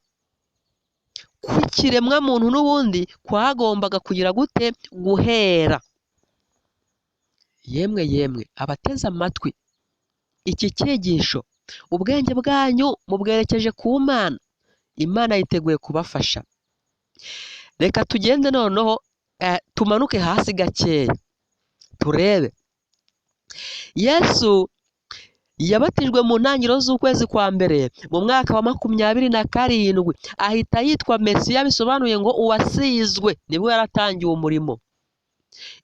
A: kw'ikiremwamuntu n'ubundi kwagombaga kugira gute? Guhera. Yemwe yemwe abateze amatwi iki cyigisho, ubwenge bwanyu mubwerekeje ku Mana. Imana yiteguye kubafasha. Reka tugende noneho tumanuke hasi gakeya turebe. Yesu yabatijwe mu ntangiriro z'ukwezi kwa mbere mu mwaka wa 27, ahita yitwa Mesiya, bisobanuye ngo uwasizwe. Nibwo yaratangiye umurimo.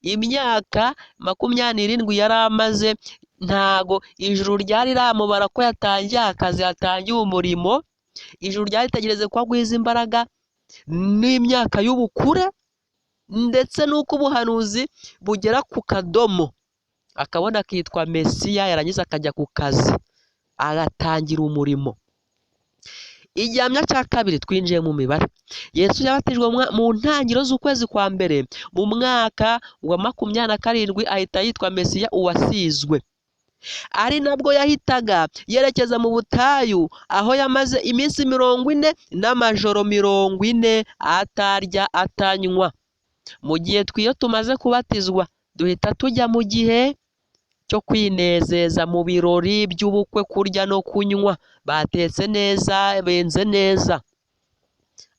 A: Imyaka 27 yari amaze, ntago ijuru ryari ramubara ko yatangiye akazi, yatangiye umurimo. Ijuru ryaritegereze ko agwiza imbaraga n'imyaka y'ubukure, ndetse n'uko ubuhanuzi bugera ku kadomo, akabona akitwa Mesiya, yarangiza akajya ku kazi agatangira umurimo. Igihamya cya kabiri, twinjiye mu mibare. Yesu yabatijwe mu ntangiriro z'ukwezi kwa mbere mu mwaka wa 27, ahita yitwa Mesiya uwasizwe. Ari nabwo yahitaga yerekeza mu butayu, aho yamaze iminsi 40 n'amajoro 40 atarya atanywa. Mu gihe twiyo tumaze kubatizwa duhita tujya mu gihe cyo kwinezeza mu birori by'ubukwe, kurya no kunywa, batetse neza, benze neza.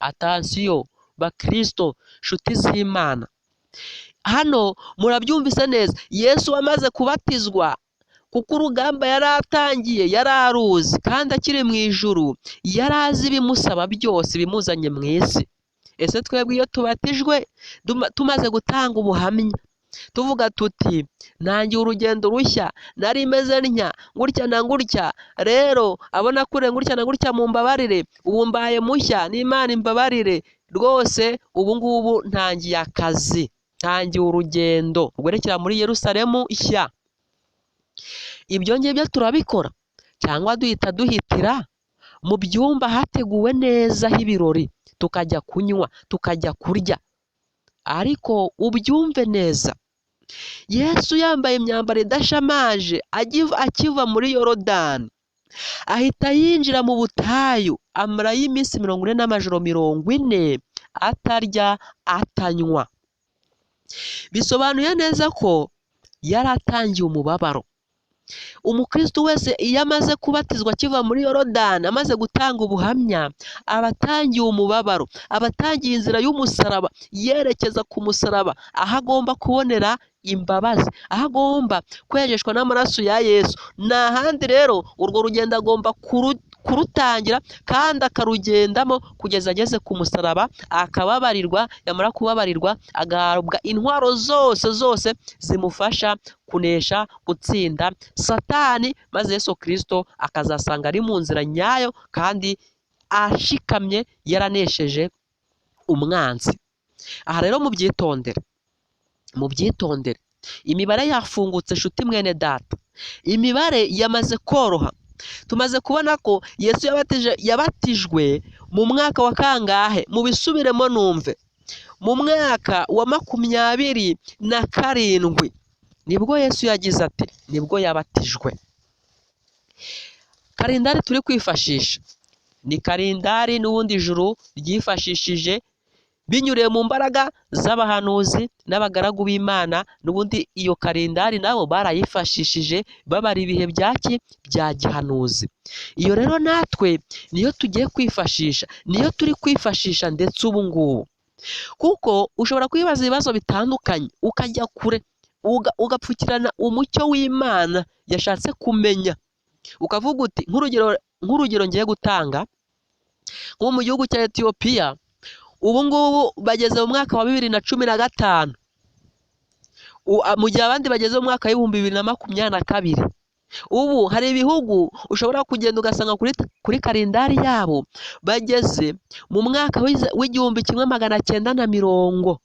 A: Atansiyo bakristo, nshuti z'Imana, hano murabyumvise neza. Yesu amaze kubatizwa, kuko urugamba yari atangiye yari aruzi, kandi akiri mu ijuru yari azi ibimusaba byose ibimuzanye mu isi. Ese twebwe iyo tubatijwe tumaze gutanga ubuhamya Tuvuga tuti ntangiye urugendo rushya, nari meze ntya gutya na gutya, rero abona kure gutya na gutya, mumbabarire, ubu mbaye mushya, n'Imana imbabarire rwose, ubu ngubu ntangiye akazi, ntangiye urugendo rwerekera muri Yerusalemu nshya. Ibyo ngibyo turabikora cyangwa duhita duhitira mu byumba hateguwe neza h'ibirori, tukajya kunywa, tukajya kurya. Ariko ubyumve neza, Yesu yambaye imyambaro idashamaje akiva muri Yorodani, ahita yinjira mu butayu, amarayo iminsi 40 n'amajoro 40 atarya atanywa. Bisobanuye neza ko yari atangiye umubabaro. Umukristo wese iyo amaze kubatizwa akiva muri Yorodani, amaze gutanga ubuhamya, aba atangiye umubabaro, aba atangiye inzira y'umusaraba, yerekeza ku musaraba, aho agomba kubonera imbabazi, aho agomba kwejeshwa n'amaraso ya Yesu. Nta handi rero urwo rugendo agomba kurutangira kandi akarugendamo kugeza ageze ku musaraba, akababarirwa, yamara kubabarirwa agahabwa intwaro zose zose zimufasha kunesha, gutsinda Satani, maze Yesu Kristo akazasanga ari mu nzira nyayo kandi ashikamye, yaranesheje umwanzi. Aha rero mubyitondere, mubyitondere. Imibare yafungutse nshuti mwene data, imibare yamaze koroha. Tumaze kubona ko Yesu yabatijwe mu mwaka wa kangahe? Mubisubiremo numve. Mu mwaka wa 27 nibwo Yesu yagize ati nibwo yabatijwe. Kalendari turi kwifashisha ni kalendari n'ubundi ijuru ryifashishije binyuriye mu mbaraga z'abahanuzi n'abagaragu b'Imana. N'ubundi iyo kalendari nabo barayifashishije babara ibihe byaki bya gihanuzi. Iyo rero natwe niyo tugiye kwifashisha, niyo turi kwifashisha ndetse ubu ngubu, kuko ushobora kwibaza ibibazo bitandukanye ukajya kure, ugapfukirana umucyo w'Imana yashatse kumenya, ukavuga uti nk'urugero ngiye gutanga, nko mu gihugu cya Etiyopiya ubu ngubu bageze mu mwaka wa 2015, mu gihe abandi bageze mu mwaka w'ibihumbi 2022. Ubu hari ibihugu ushobora kugenda ugasanga kuri kalendari yabo bageze mu mwaka w'1990,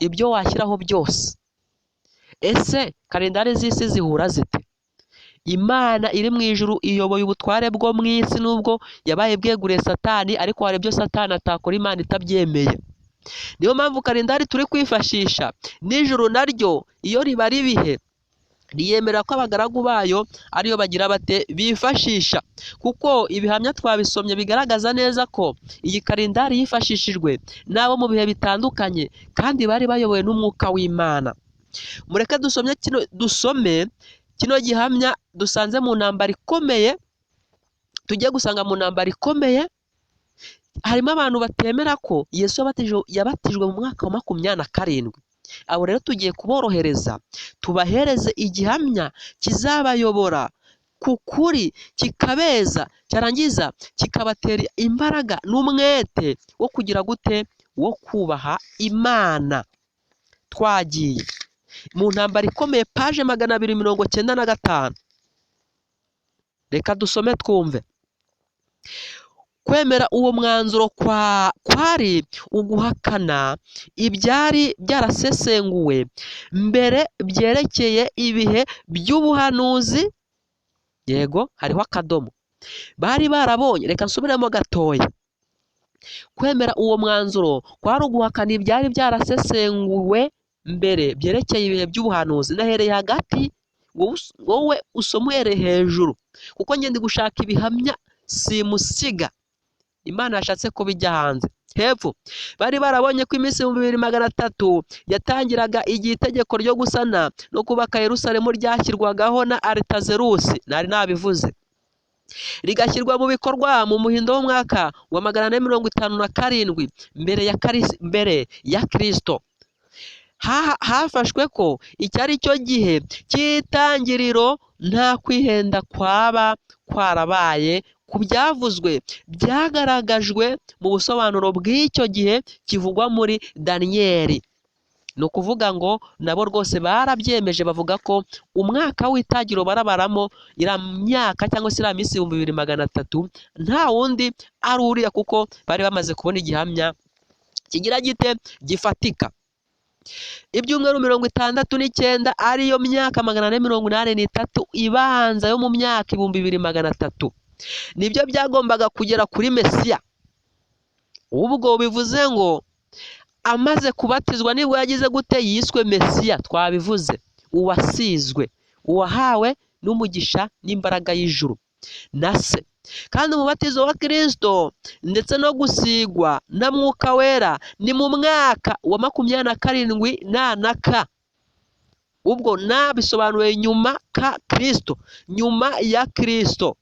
A: ibyo washyiraho byose. Ese kalendari z'isi zihura zite? Imana iri mu ijuru iyoboye ubutware bwo mu isi, nubwo yabaye bweguriye Satani, ariko hari ibyo Satani atakora Imana itabyemeye. Niyo mpamvu kalendari turi kwifashisha n'ijuru naryo iyo ribara ibihe riyemera ko abagaragu bayo ariyo bagira bate bifashisha, kuko ibihamya twabisomye bigaragaza neza ko iyi kalendari yifashishijwe n'abo mu bihe bitandukanye kandi bari bayobowe n'umwuka w'Imana. Mureke dusome kino gihamya dusanze mu ntambara ikomeye, tujye gusanga mu ntambara ikomeye harimo abantu batemera ko Yesu yabatijwe mu mwaka wa 27. Abo rero tugiye kuborohereza, tubahereze igihamya kizabayobora ku kuri, kikabeza, cyarangiza kikabatera imbaraga n'umwete wo kugira gute, wo kubaha Imana. Twagiye mu ntambara ikomeye, paje 295. Reka dusome twumve. Kwemera uwo mwanzuro kwari uguhakana ibyari byarasesenguwe mbere byerekeye ibihe by'ubuhanuzi. Yego, hariho akadomo bari barabonye. Reka nsubiremo gatoya. Kwemera uwo mwanzuro kwari uguhakana ibyari byarasesenguwe mbere byerekeye ibihe by'ubuhanuzi. Nahereye hagati, wowe usoma uhereye hejuru, kuko njye ndi gushaka ibihamya simusiga Imana yashatse ko bijya hanze. Hepfo bari barabonye ko iminsi 2300 yatangiraga igihe itegeko ryo gusana no kubaka Yerusalemu ryashyirwagaho na Aritazerusi, nari nabivuze, rigashyirwa mu bikorwa mu muhindo w'umwaka wa 457 mbere ya Kristo. Hafashwe ko iki ari cyo gihe cy'itangiriro, nta kwihenda kwaba kwarabaye ku byavuzwe byagaragajwe mu busobanuro bw'icyo gihe kivugwa muri Daniyeli. Ni ukuvuga ngo nabo rwose barabyemeje, bavuga ko umwaka w'itangiriro barabaramo iriya myaka cyangwa se iriya minsi 2300 nta wundi ari uriya, kuko bari bamaze kubona igihamya kigira gite gifatika. Ibyumweru 69 ariyo myaka 483 ibanza yo mu myaka 2300 nibyo byagombaga kugera kuri Mesiya. Ubwo bivuze ngo amaze kubatizwa nibwo yagize gute? Yiswe Mesiya, twabivuze, uwasizwe, uwahawe n'umugisha n'imbaraga y'ijuru na se. Kandi umubatizo wa Kristo ndetse no gusigwa na Mwuka Wera ni mu mwaka wa 27 na na ka. Ubwo na bisobanuye nyuma ka Kristo, nyuma ya Kristo.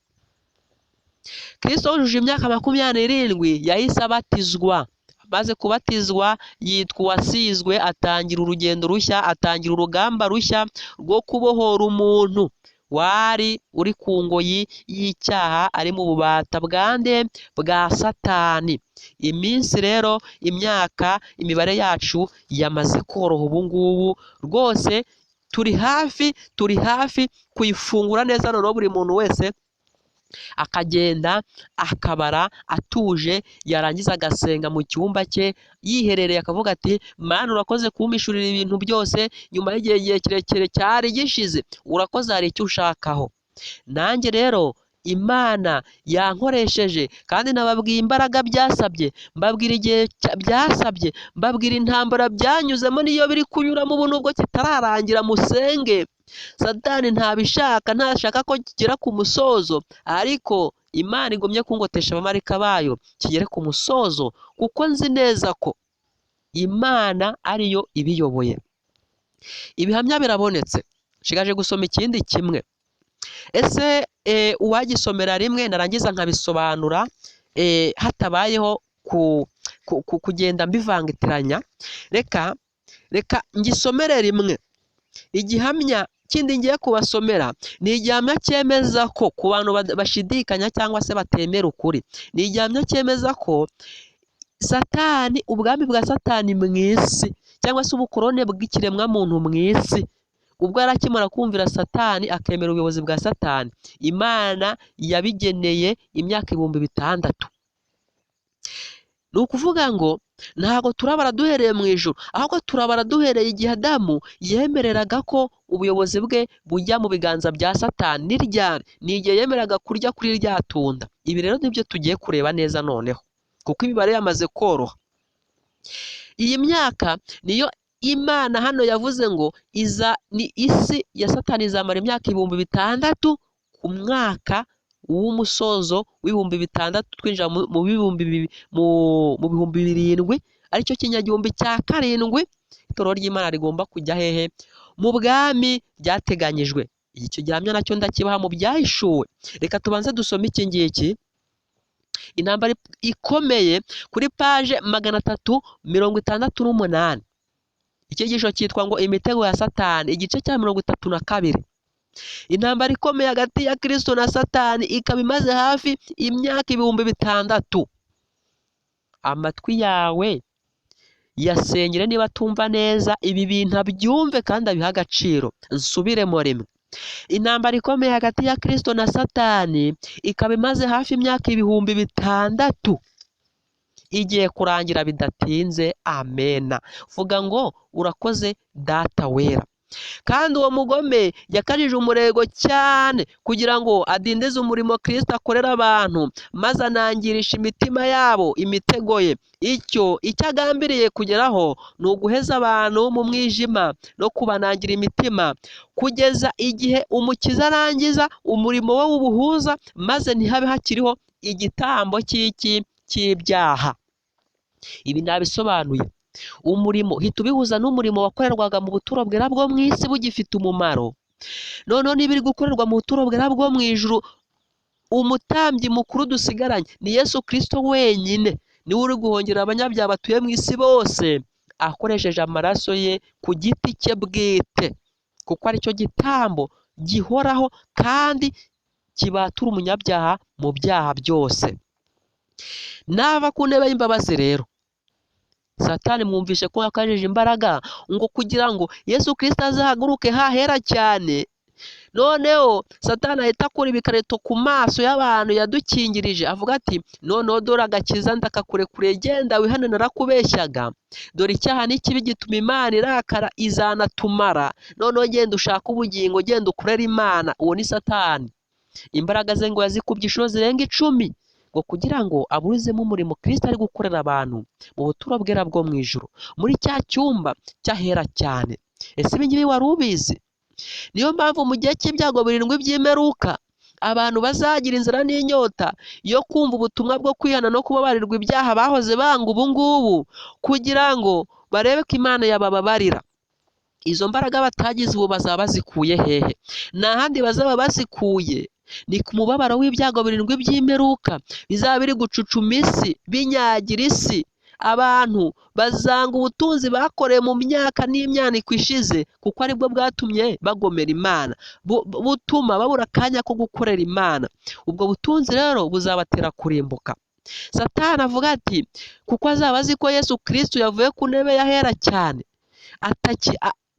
A: Kristo wujuje imyaka 27 yahise abatizwa. Amaze kubatizwa yitwa uwasizwe, atangira urugendo rushya, atangira urugamba rushya rwo kubohora umuntu wari uri ku ngoyi y'icyaha, ari mu bubata bwande bwa Satani. Iminsi rero, imyaka, imibare yacu yamaze koroha ubu ngubu rwose, turi hafi kuyifungura neza. Noneho buri muntu wese akagenda akabara atuje, yarangiza agasenga mu cyumba cye yiherereye, akavuga ati Mana urakoze kumpishurira ibintu byose nyuma y'igihe kirekire cyari gishize, urakoze, hari icyo ushakaho. Nanjye rero Imana yankoresheje, kandi nababwiye imbaraga byasabye, mbabwira igihe byasabye, mbabwira intambara byanyuzemo n'iyo biri kunyuramo ubu nubwo kitararangira, musenge. Satani ntabishaka, ntashaka ko kigera ku musozo, ariko Imana igumye kungotesha abamarayika bayo kigere ku musozo, kuko nzi neza ko Imana ariyo ibiyoboye. Ibihamya birabonetse, nshigaje gusoma ikindi kimwe. Ese uwagisomera rimwe narangiza nkabisobanura hatabayeho kugenda mbivangitiranya? Reka ngisomere rimwe. Igihamya kindi ngiye kubasomera ni igihamya cyemeza ko ku bantu bashidikanya cyangwa se batemera ukuri, ni igihamya cyemeza ko Satani, ubwami bwa Satani mu isi cyangwa se ubukorone bw'ikiremwamuntu mu isi, ubwo yari akimara kumvira Satani akemera ubuyobozi bwa Satani, Imana yabigeneye imyaka 6000. Ni ukuvuga ngo ntabwo turabara duhereye mu ijuru, ahubwo turabara duhereye igihe Adamu yemereraga ko ubuyobozi bwe bujya mu biganza bya Satani. Ni ryari? Ni igihe yemeraga kurya kuri rya tunda. Ibi rero nibyo tugiye kureba neza noneho, kuko imibare yamaze koroha. Iyi myaka niyo Imana hano yavuze ngo iza ni isi ya Satani izamara imyaka 6000 ku mwaka w'umusozo w'6000 twinjira mu 7000, aricyo kinyagihumbi cya karindwi. Itorero ry'Imana rigomba kujya hehe? Mu bwami ryateganyijwe. Icyo gihamya nacyo ndakibaha mu byahishuwe. Reka tubanze dusome iki ngiki. Intambara ikomeye kuri paje 368. Icyigisho cyitwa ngo imitego ya Satani, igice cya 32. Intambara ikomeye hagati ya Kristo na Satani ikaba imaze hafi imyaka 6000. Amatwi yawe yasengere niba atumva neza ibi bintu abyumve kandi abihe agaciro. Nsubiremo rimwe. Intambara ikomeye hagati ya Kristo na Satani ikaba imaze hafi imyaka 6000, igiye kurangira bidatinze. Amena. Vuga ngo urakoze Data wera. Kandi uwo mugome yakajije umurego cyane kugira ngo adindize umurimo Kristo akorera abantu, maze anangirisha imitima yabo imitego ye. Icyo agambiriye kugeraho ni uguheza abantu mu mwijima no kubanangira imitima, kugeza igihe Umukiza arangiza umurimo we w'ubuhuza, maze ntihabe hakiriho igitambo cy'iki cy'ibyaha. Ibi nabisobanuye. Umurimo hita ubihuza n'umurimo wakorerwaga mu buturo bwera bwo mu isi bugifite umumaro. Noneho niba iri gukorerwa mu buturo bwera bwo mu ijuru, umutambyi mukuru dusigaranye ni Yesu Kristo wenyine, niwe uri guhongera abanyabyaha batuye mu isi bose akoresheje amaraso ye ku giti cye bwite, kuko aricyo gitambo gihoraho kandi kibatura umunyabyaha mu byaha byose. Nava ku ntebe y'imbabazi rero, Satani mwumvishe ko yakajije imbaraga ngo kugira ngo Yesu Kristo azahaguruke hahera cyane. Noneho Satani ahita akura ibikarito ku maso y'abantu yadukingirije, avuga ati noneho dore agakiza ndakakurekure, genda wihane narakubeshyaga, dore icyaha ni kibi gituma Imana irakara izanatumara, noneho genda ushake ubugingo, genda ukorere Imana. Uwo ni Satani. Imbaraga ze ngo yazikubye inshuro zirenga 10 ngo kugira ngo aburizemo umurimo Kristo ari gukorera abantu mu buturo bwera bwo mu ijuru, muri cya cyumba cy'ahera cyane. Ese ibi ngibi wari ubizi? Niyo mpamvu mu gihe cy'ibyago 7 by'imperuka abantu bazagira inzara n'inyota yo kumva ubutumwa bwo kwihana no kubabarirwa ibyaha bahoze banga ubu ngubu, kugira ngo barebe ko Imana yabababarira. Izo mbaraga batagize ubu bazaba bazikuye hehe? Nta handi bazaba bazikuye, ni ku mubabaro w'ibyago 7 by'imperuka bizaba biri gucucuma isi, binyagira isi. Abantu bazanga ubutunzi bakoreye mu myaka n'imyaniko ishize, kuko aribwo bwatumye bagomera Imana, butuma babura akanya ko gukorera Imana. Ubwo butunzi rero buzabatera kurimbuka. Satani avuga ati kuko azaba azi ko Yesu Kristo yavuye ku ntebe y'ahera cyane,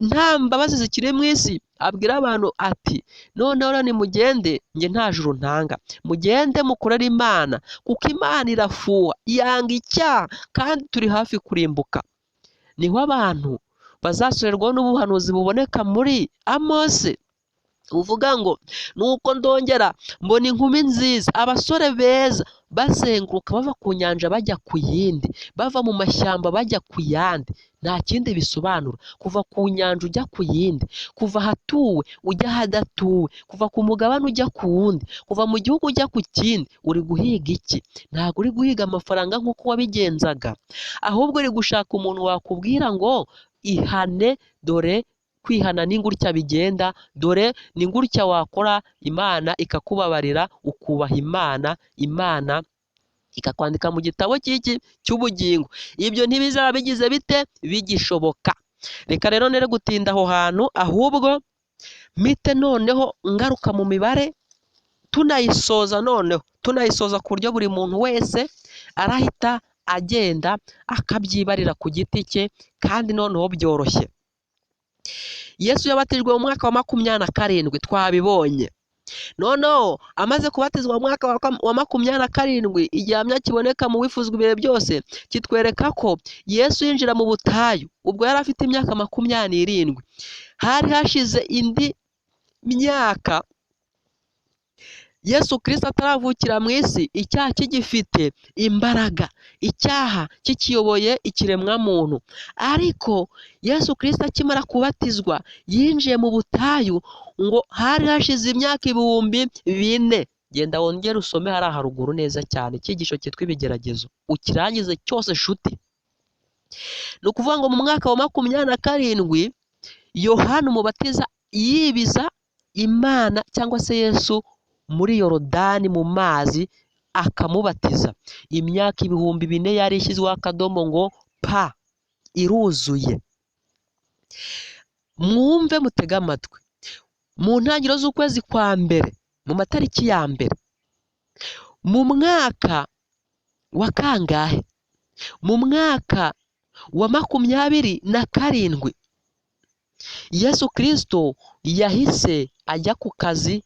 A: nta mbabazi zikiri mu isi, abwira abantu ati noneho rero nimugende, njye nta juru ntanga, mugende mukorere Imana, kuko Imana irafuha, yanga icyaha, kandi turi hafi kurimbuka. Niho abantu bazasorerwaho n'ubuhanuzi buboneka muri Amose, buvuga ngo nuko ndongera mbona inkumi nziza, abasore beza bazenguruka bava ku nyanja bajya ku yindi, bava mu mashyamba bajya ku yandi. Nta kindi bisobanura, kuva ku nyanja ujya ku yindi, kuva ahatuwe ujya ahadatuwe, kuva ku mugabane ujya ku wundi, kuva mu gihugu ujya ku kindi. Uri guhiga iki? Ntabwo uri guhiga amafaranga nk'uko wabigenzaga, ahubwo uri gushaka umuntu wakubwira ngo ihane, dore kwihana ni gutya bigenda, dore ni gutya wakora Imana ikakubabarira, ukubaha Imana, Imana ikakwandika mu gitabo cy'iki cy'ubugingo. Ibyo ntibizaba bigize bite? Bigishoboka. Reka rero nere gutinda aho hantu, ahubwo mpite noneho ngaruka mu mibare, tunayisoza noneho, tunayisoza ku buryo buri muntu wese arahita agenda akabyibarira ku giti cye, kandi noneho byoroshye. Yesu yabatijwe mu mwaka wa 27, twabibonye. Noneho amaze kubatizwa mu mwaka wa 27, igihamya kiboneka mu wifuzwa ibihe byose kitwereka ko Yesu yinjira mu butayu ubwo yari afite imyaka 27. Hari hashize indi myaka Yesu Kristo ataravukira mu isi, icyaha kigifite imbaraga, icyaha kikiyoboye ikiremwamuntu. Ariko Yesu Kristo akimara kubatizwa yinjiye mu butayu, ngo hari hashize imyaka 4000. Genda wongere usome hariya haruguru neza cyane icyigisho cyitwa ibigeragezo, ukirangize cyose nshuti. Ni ukuvuga ngo mu mwaka wa 27 Yohana Umubatiza yibiza Imana cyangwa se Yesu muri Yorodani mu mazi akamubatiza. Imyaka 4000 yari ishyizweho akadomo ngo pa, iruzuye. Mwumve mutege amatwi. Mu ntangiriro z'ukwezi kwa mbere, mu matariki ya mbere, mu mwaka wa kangahe? Mu mwaka wa 27, Yesu Kristo yahise ajya ku kazi,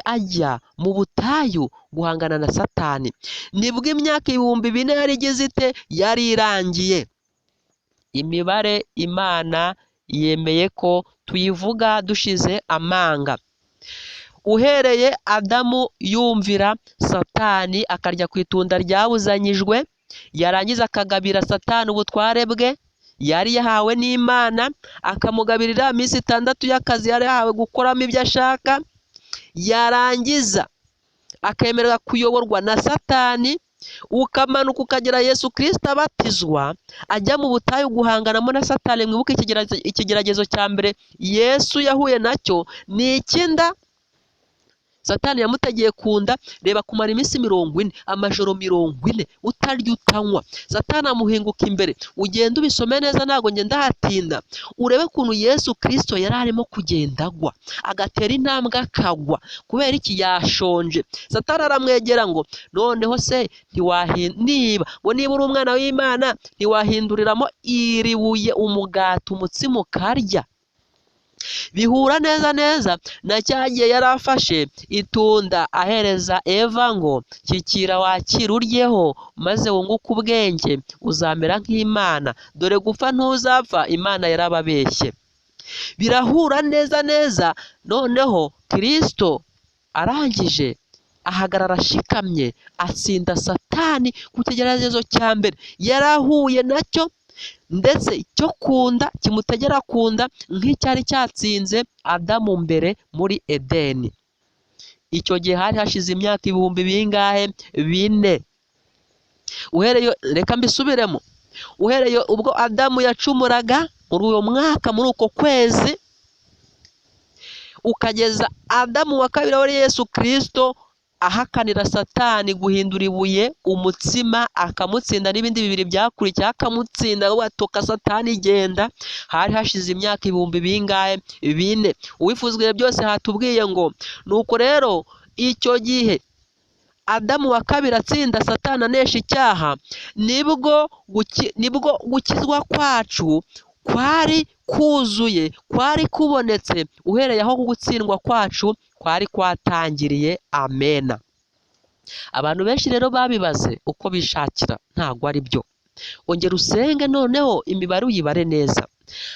A: ajya mu butayu guhangana na Satani. Nibwo imyaka 4000 yari igize ite? Yari irangiye. Imibare Imana yemeye ko tuyivuga dushize amanga. Uhereye Adamu yumvira Satani akarya ku itunda ryabuzanyijwe, yarangiza akagabira Satani ubutware bwe yari yahawe n'Imana, akamugabirira iminsi 6 y'akazi yari yahawe gukoramo ibyo ashaka, yarangiza akemerera kuyoborwa na Satani, ukamanuka ukagera Yesu Kristo abatizwa ajya mu butayu guhanganamo na Satani. Mwibuke ikigeragezo cya mbere Yesu yahuye nacyo ni icy'inda. Satani yamutegeye ku nda, reba kumara iminsi 40, amajoro 40 utarya utanywa. Satani amuhinguka imbere. Ugenda ubisome neza, ntabwo ngenda hatinda. Urebe ukuntu Yesu Kristo yari arimo kugenda agwa, agatera intambwe akagwa. Kubera iki? Yashonje. Satani aramwegera ngo noneho se niba ngo niba uri umwana w'Imana ntiwahinduriramo iri buye umugati umutsima ukarya. Bihura neza neza na cya gihe yari afashe itunda ahereza Eva ngo kikira wakira uryeho maze wunguke ubwenge uzamera nk'Imana, dore gupfa ntuzapfa, Imana yarababeshye. Birahura neza neza. Noneho Kristo arangije ahagarara ashikamye, atsinda Satani ku kigeragezo cya mbere yarahuye nacyo, ndetse cyo kunda kimutegera kunda nk'icyari cyatsinze Adamu mbere muri Edeni. Icyo gihe hari hashize imyaka ibihumbi bingahe? 4. Uhereye, reka mbisubiremo, uhereye ubwo Adamu yacumuraga muri uwo mwaka, muri uko kwezi, ukageza Adamu wa kabiri wari Yesu Kristo ahakanira Satani guhindura ibuye umutsima akamutsinda, n'ibindi bibiri byakurikiye akamutsinda, watoka Satani igenda. Hari hashize imyaka ibihumbi bingahe? 4. Uwifuzwe byose hatubwiye ngo nuko rero icyo gihe Adamu wa kabiri atsinda Satani anesha icyaha, nibwo gukizwa kwacu kwari kuzuye, kwari kubonetse, uhereye aho gutsindwa kwacu kwari kwatangiriye. Amena. Abantu benshi rero babibaze uko bishakira, ntabwo ari byo. Ongera usenge noneho imibare uyibare neza.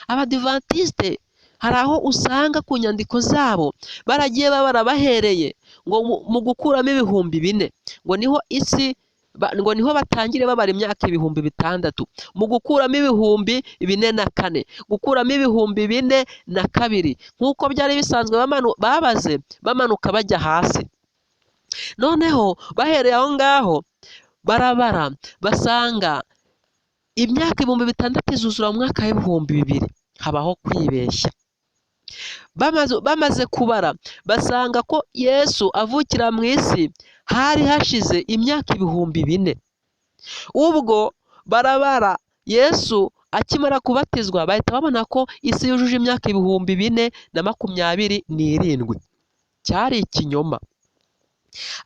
A: Abadivantiste hari aho usanga ku nyandiko zabo baragiye babara bahereye ngo mu gukuramo 4000 ngo niho isi ngo niho batangire babara imyaka 6000, mu gukuramo 4004, gukuramo 4002, nk'uko byari bisanzwe babaze bamanuka bajya hasi. Noneho bahereye aho ngaho barabara basanga imyaka 6000 izuzura mu mwaka w'2000. Habaho kwibeshya. Bamaze kubara basanga ko Yesu avukira mu isi hari hashize imyaka 4000. Ubwo barabara Yesu akimara kubatizwa bahita babona ko isi yujuje imyaka 4027. Cyari ikinyoma.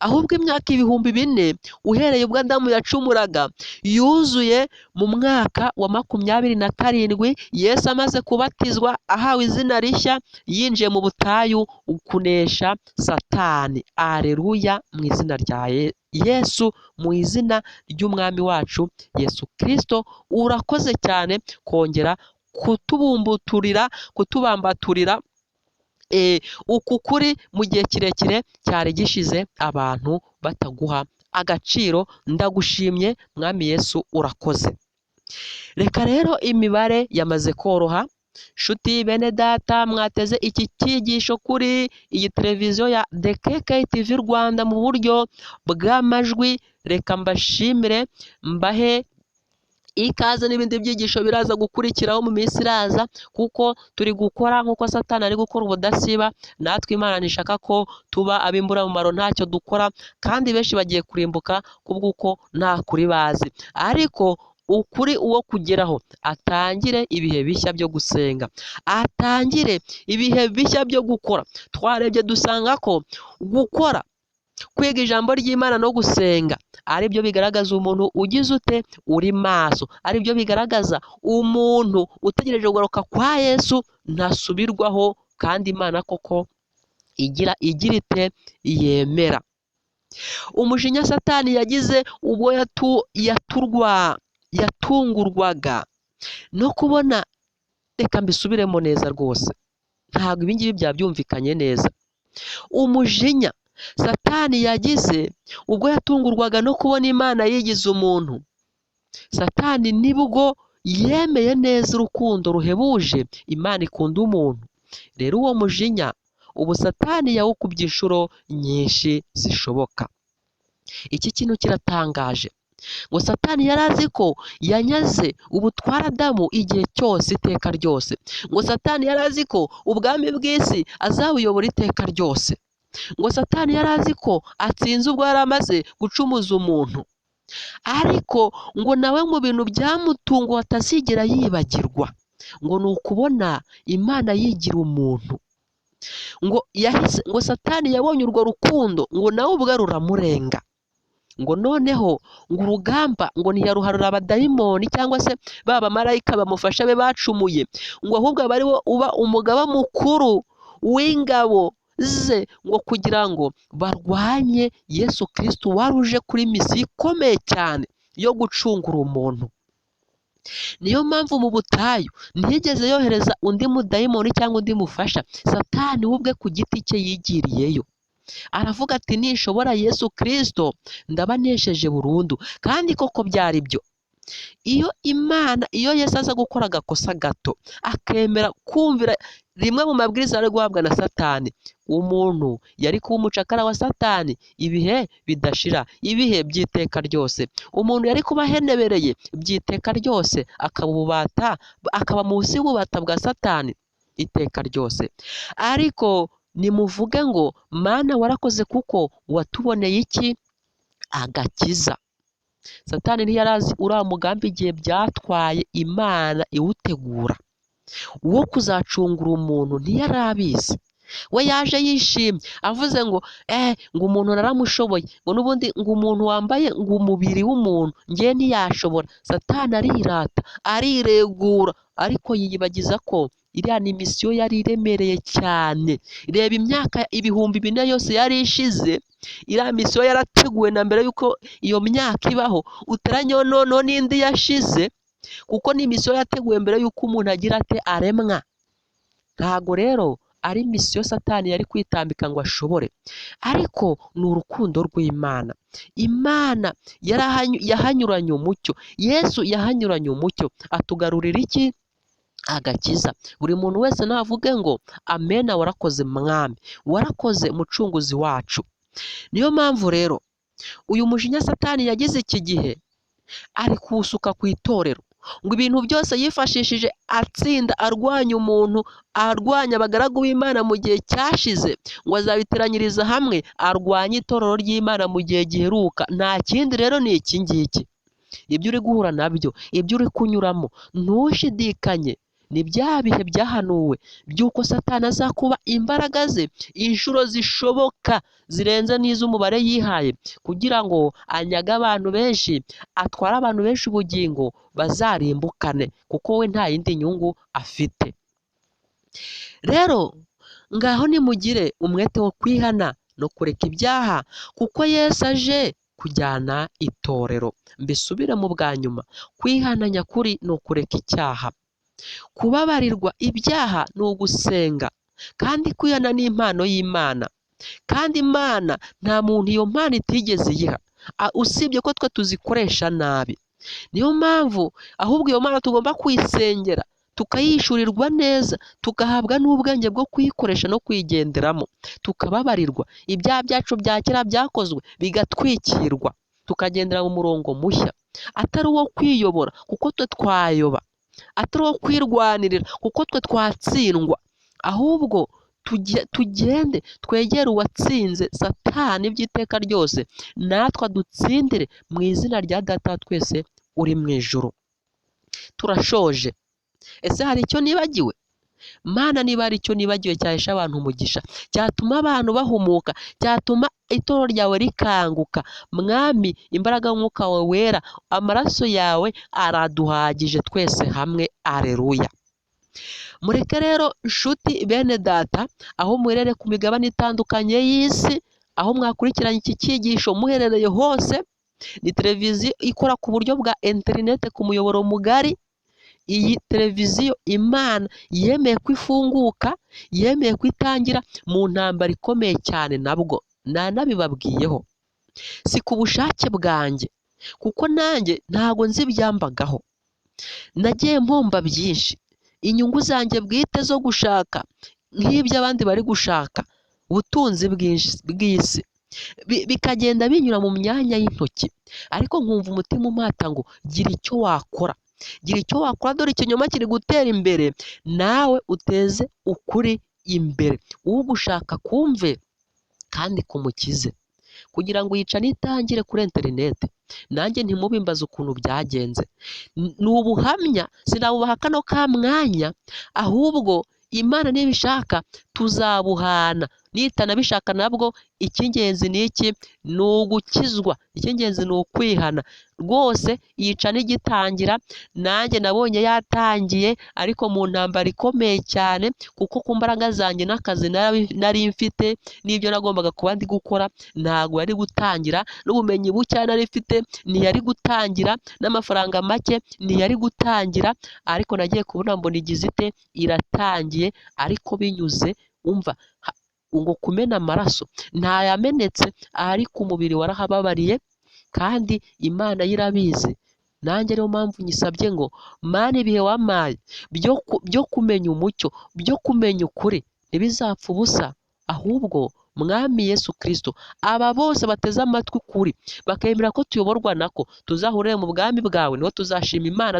A: Ahubwo imyaka 4000 uhereye ubwo Adamu yacumuraga yuzuye mu mwaka wa 27 Yesu amaze kubatizwa ahawe izina rishya, yinjiye mu butayu kunesha Satani. Aleluya, mu izina rya Yesu, mu izina ry'Umwami wacu Yesu Kristo. Urakoze cyane kongera kutubumbuturira, kutubambaturira uku kuri mu gihe kirekire cyari gishize abantu bataguha agaciro. Ndagushimye Mwami Yesu, urakoze. Reka rero imibare yamaze koroha. Nshuti bene data mwateze iki cyigisho kuri iyi televiziyo ya DKK TV Rwanda mu buryo bw'amajwi, reka mbashimire, mbahe ikaze n'ibindi byigisho biraza gukurikiraho mu minsi iraza, kuko turi gukora nk'uko Satani ari gukora ubudasiba. Natwe Imana ntishaka ko tuba ab'imburamumaro, ntacyo dukora, kandi benshi bagiye kurimbuka kubw'uko nta kuri bazi. Ariko ukuri uwo kugeraho, atangire ibihe bishya byo gusenga, atangire ibihe bishya byo gukora. Twarebye dusanga ko gukora, kwiga ijambo ry'Imana no gusenga aribyo bigaragaza umuntu ugize ute, uri maso, aribyo bigaragaza umuntu utegereje kugaruka kwa Yesu ntasubirwaho, kandi Imana koko igira ite yemera. Umujinya Satani yagize ubwo yatungurwaga no kubona, reka mbisubiremo neza rwose, ntabwo ibingibi byabyumvikanye neza. Umujinya Satani yagize ubwo yatungurwaga no kubona Imana yigize umuntu, Satani nibwo yemeye neza urukundo ruhebuje Imana ikunda umuntu. Rero uwo mujinya ubu Satani yawukubye inshuro nyinshi zishoboka. Iki kintu kiratangaje. Ngo Satani yari azi ko yanyaze ubutwara Adamu igihe cyose, iteka ryose. Ngo Satani yari azi ko ubwami bw'isi azabuyobora iteka ryose. Ngo Satani yari azi ko atsinze ubwo yari amaze gucumuza umuntu, ariko ngo nawe mu bintu byamutunguye atazigera yibagirwa, ngo ni ukubona Imana yigira umuntu. Ngo yahise, ngo Satani yabonye urwo rukundo, ngo nawe ubwe ruramurenga. Ngo noneho ngo urugamba ngo ntiyaruharura abadayimoni cyangwa se ba bamarayika bamufasha be bacumuye, ngo ahubwo aba ari we uba umugaba mukuru w'ingabo ze, ngo kugira ngo barwanye Yesu Kristo wari uje kuri misiyo ikomeye cyane yo gucungura umuntu. Niyo mpamvu mu butayu ntiyigeze yohereza undi mudayimoni cyangwa undi mufasha, Satani we ubwe ku giti cye yigiriyeyo. Aravuga ati nishobora Yesu Kristo ndaba nesheje burundu. Kandi koko byari byo. Iyo Imana, iyo Yesu aza gukora agakosa gato, akemera kumvira rimwe mu mabwiriza ari guhabwa na Satani, umuntu yari kuba umucakara wa Satani ibihe bidashira, ibihe by'iteka ryose. Umuntu yari kuba ahenebereye by'iteka ryose, akaba ububata, akaba munsi y'ububata bwa Satani iteka ryose. Ariko nimuvuge ngo Mana warakoze kuko watuboneye iki? Agakiza. Satani ntiyari azi uriya mugambi igihe byatwaye Imana iwutegura wo kuzacungura umuntu, ntiyari abizi. We yaje yishimye avuze ngo ngo umuntu naramushoboye, ngo n'ubundi ngo umuntu wambaye ngo umubiri w'umuntu njye ntiyashobora. Satani arirata, ariregura, ariko yiyibagiza ko iriya ni misiyo yari iremereye cyane. Reba imyaka 4000 yose yari ishize, iriya misiyo yarateguwe na mbere y'uko iyo myaka ibaho, uteranyeho noneho n'indi yashize, kuko ni misiyo yateguwe mbere y'uko umuntu agira ate aremwa. Ntago rero ari misiyo Satani yari kwitambika ngo ashobore, ariko ni urukundo rw'Imana. Imana yahanyuranye umucyo, Yesu yahanyuranye umucyo, atugarurira iki? Agakiza. Buri muntu wese navuge ngo amena, warakoze Mwami, warakoze Mucunguzi wacu. Niyo mpamvu rero uyu mujinya Satani yagize iki gihe ari kuwusuka ku itorero, ngo ibintu byose yifashishije atsinda arwanya umuntu, arwanya abagaragu b'Imana mu gihe cyashize, ngo azabiteranyiriza hamwe arwanye itorero ry'Imana mu gihe giheruka. Nta kindi rero ni iki ngiki, ibyo uri guhura nabyo, ibyo uri kunyuramo, ntushidikanye, ni bya bihe byahanuwe by'uko Satani azakuba imbaraga ze inshuro zishoboka zirenze n'iz'umubare yihaye, kugira ngo anyage abantu benshi, atware abantu benshi ubugingo bazarimbukane, kuko we nta yindi nyungu afite. Rero ngaho nimugire umwete wo kwihana no kureka ibyaha, kuko Yesu aje kujyana itorero. Mbisubire mu bwa nyuma, kwihana nyakuri ni ukureka icyaha. Kubabarirwa ibyaha ni ugusenga, kandi kwihana ni impano y'Imana. Kandi Imana nta muntu iyo mpano itigeze iyiha, usibye ko twe tuzikoresha nabi. Niyo mpamvu ahubwo iyo mpano tugomba kuyisengera, tukayishyurirwa neza, tugahabwa n'ubwenge bwo kuyikoresha no kuyigenderamo, tukababarirwa ibyaha byacu bya kera byakozwe bigatwikirwa, tukagendera mu murongo mushya, atari uwo kwiyobora kuko twe twayoba, atari uwo kwirwanirira kuko twe twatsindwa, ahubwo tugende twegere uwatsinze Satani by'iteka ryose, natwe adutsindire mu izina rya Data wa twese uri mu ijuru. Turashoje. Ese hari icyo nibagiwe? Mana, niba hari icyo nibagiwe cyahesha abantu umugisha, cyatuma abantu bahumuka, cyatuma itorero ryawe rikanguka, Mwami, imbaraga y'umwuka wawe wera, amaraso yawe araduhagije twese hamwe. Aleluya. Mureke rero nshuti bene data, aho muherereye ku migabane itandukanye y'isi, aho mwakurikiranye iki cyigisho muherereye hose, ni televiziyo ikora ku buryo bwa interinete ku muyoboro mugari. Iyi televiziyo Imana yemeye ko ifunguka, yemeye ko itangira mu ntambara ikomeye cyane, nabwo nanabibabwiyeho, si ku bushake bwanjye, kuko nanjye ntago nzi ibyambagaho, nagiye mpomba byinshi, inyungu zanjye bwite zo gushaka nk'ibyo abandi bari gushaka, ubutunzi bw'isi, bikagenda binyura mu myanya y'intoki, ariko nkumva umutima umpata ngo gira icyo wakora, gira icyo wakora, dore ikinyoma kiri gutera imbere, nawe uteze ukuri imbere, ugushaka kumve, Kandi kumukize kugira ngo yicane itangire kuri interineti, nanjye ntimubimbaze ukuntu byagenze. Ni ubuhamya, sinabubaha kano ka mwanya, ahubwo Imana nibishaka tuzabuhana, nitanabishaka nabwo icy'ingenzi ni iki? Ni ugukizwa, icy'ingenzi ni ukwihana. Rwose yica n'igitangira, nanjye nabonye yatangiye, ariko mu ntambara ikomeye cyane, kuko ku mbaraga zanjye n'akazi nari mfite n'ibyo nagombaga kuba ndi gukora ntabwo yari gutangira, n'ubumenyi buke nari mfite ntiyari gutangira, n'amafaranga make ntiyari gutangira, ariko nagiye kubona mbona igize ite? Iratangiye, ariko binyuze umva ngo kumena amaraso ntayamenetse, ariko umubiri warahababariye, kandi Imana yo irabizi. Nanjye ariyo mpamvu nyisabye ngo Mana, ibihe wampaye byo kumenya umucyo, byo kumenya ukuri, ntibizapfe ubusa, ahubwo Mwami Yesu Kristo, aba bose bateze amatwi ukuri bakemera ko tuyoborwa nako, tuzahurire mu bwami bwawe, niho tuzashima Imana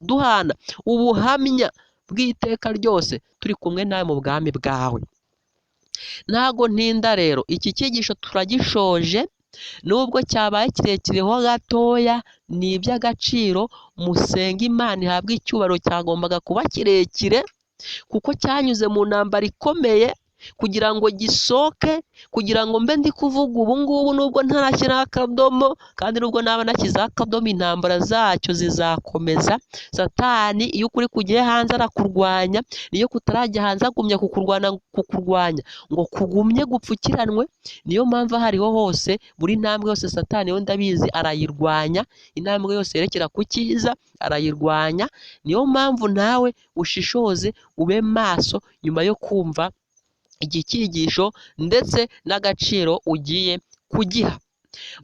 A: duhana ubuhamya bw'iteka ryose turi kumwe nawe mu bwami bwawe. Ntago ntinda rero, iki cyigisho turagishoje, nubwo cyabaye kirekire ho gatoya, ni iby'agaciro. Musenge Imana ihabwe icyubahiro, cyagombaga kuba kirekire kuko cyanyuze mu ntambara ikomeye kugira ngo gisoke, kugira ngo mbe ndi kuvuga ubu ngubu, nubwo ntarashyiraho akadomo, kandi nubwo naba nashyizeho akadomo, intambara zacyo zizakomeza. Satani iyo ukuri kugiye hanze arakurwanya, niyo kutarajya hanze agumya kukurwanya ngo kugumye gupfukiranwe. Niyo mpamvu aho ariho hose, buri ntambwe yose Satani yo ndabizi arayirwanya, intambwe yose yerekera ku cyiza arayirwanya. Niyo mpamvu nawe ushishoze, ube maso nyuma yo kumva iki cyigisho ndetse n'agaciro ugiye kugiha.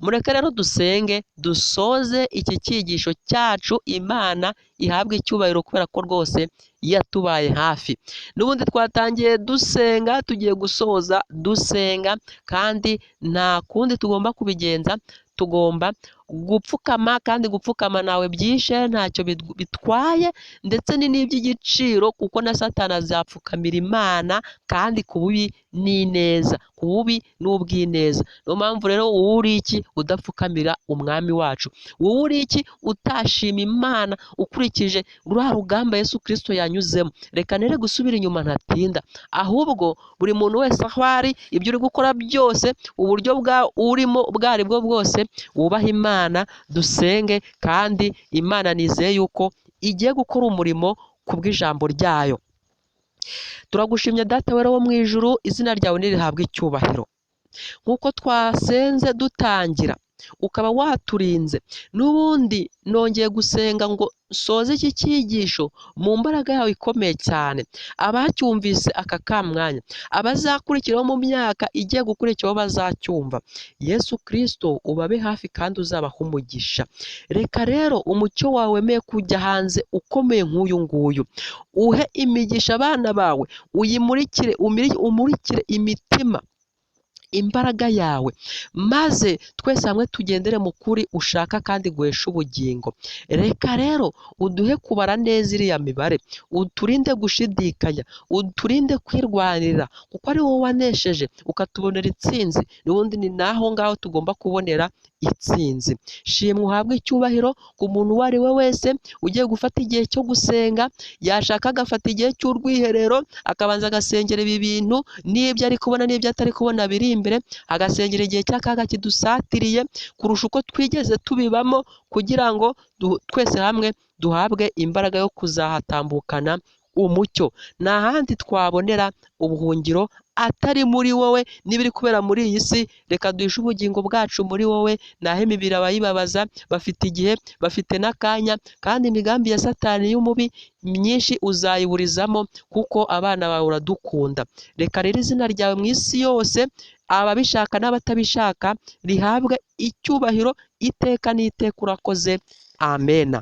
A: Mureke rero dusenge dusoze iki cyigisho cyacu, Imana ihabwe icyubahiro kubera ko rwose yatubaye hafi. N'ubundi twatangiye dusenga, tugiye gusoza dusenga, kandi nta kundi tugomba kubigenza, tugomba gupfukama, kandi gupfukama nawe byishe ntacyo bitwaye, ndetse ni n'iby'igiciro, kuko na Satani azapfukamira Imana, kandi ku bubi n'ineza, ku bubi n'ubw'ineza. Niyo mpamvu rero wowe uri iki udapfukamira umwami wacu? Wowe uri iki utashima Imana ukurikije ruriya rugamba Yesu Kristo yanyuzemo? Reka nere gusubira inyuma ntatinda, ahubwo buri muntu wese aho ari, ibyo uri gukora byose, uburyo bwa urimo ubwo ari bwo bwose, wubahe Imana, dusenge, kandi Imana nizeye yuko igiye gukora umurimo kubw'ijambo ryayo. Turagushimye Data wera wo mu ijuru, izina ryawe nirihabwe icyubahiro. Nk'uko twasenze dutangira, ukaba waturinze, n'ubundi nongeye gusenga ngo nsoze iki cyigisho mu mbaraga yawe ikomeye cyane. Abacyumvise aka kamwanya, abazakurikiraho mu myaka igiye gukurikiraho bazacyumva, Yesu Kristo ubabe hafi kandi uzabaha umugisha. Reka rero umucyo wawe wemeye kujya hanze ukomeye nk'uyu nguyu, uhe imigisha abana bawe, uyimurikire, umurikire imitima imbaraga yawe, maze twese hamwe tugendere mu kuri ushaka kandi guhesha ubugingo. Reka rero uduhe kubara neza iriya mibare, uturinde gushidikanya, uturinde kwirwanirira, kuko ari wowe wanesheje ukatubonera intsinzi, n'ubundi ni naho ngaho tugomba kubonera intsinzi. Shimwa uhabwe icyubahiro ku muntu uwo ari we wese ugiye gufata igihe cyo gusenga, yashaka agafata igihe cy'urwiherero, akabanza agasengera ibi bintu, n'ibyo ari kubona n'ibyo atari kubona biri imbere, agasengera igihe cy'akaga kidusatiriye kurusha uko twigeze tubibamo, kugira ngo twese hamwe duhabwe imbaraga yo kuzahatambukana umucyo. Nta handi twabonera ubuhungiro atari muri wowe, n'ibiri kubera muri iyi si, reka duhishe ubugingo bwacu muri wowe. Naho imibiri abayibabaza bafite igihe, bafite n'akanya, kandi imigambi ya Satani y'umubi myinshi uzayiburizamo, kuko abana bawe uradukunda. Reka rero izina ryawe mu isi yose, ababishaka n'abatabishaka, rihabwe icyubahiro iteka n'iteka. Urakoze, amena.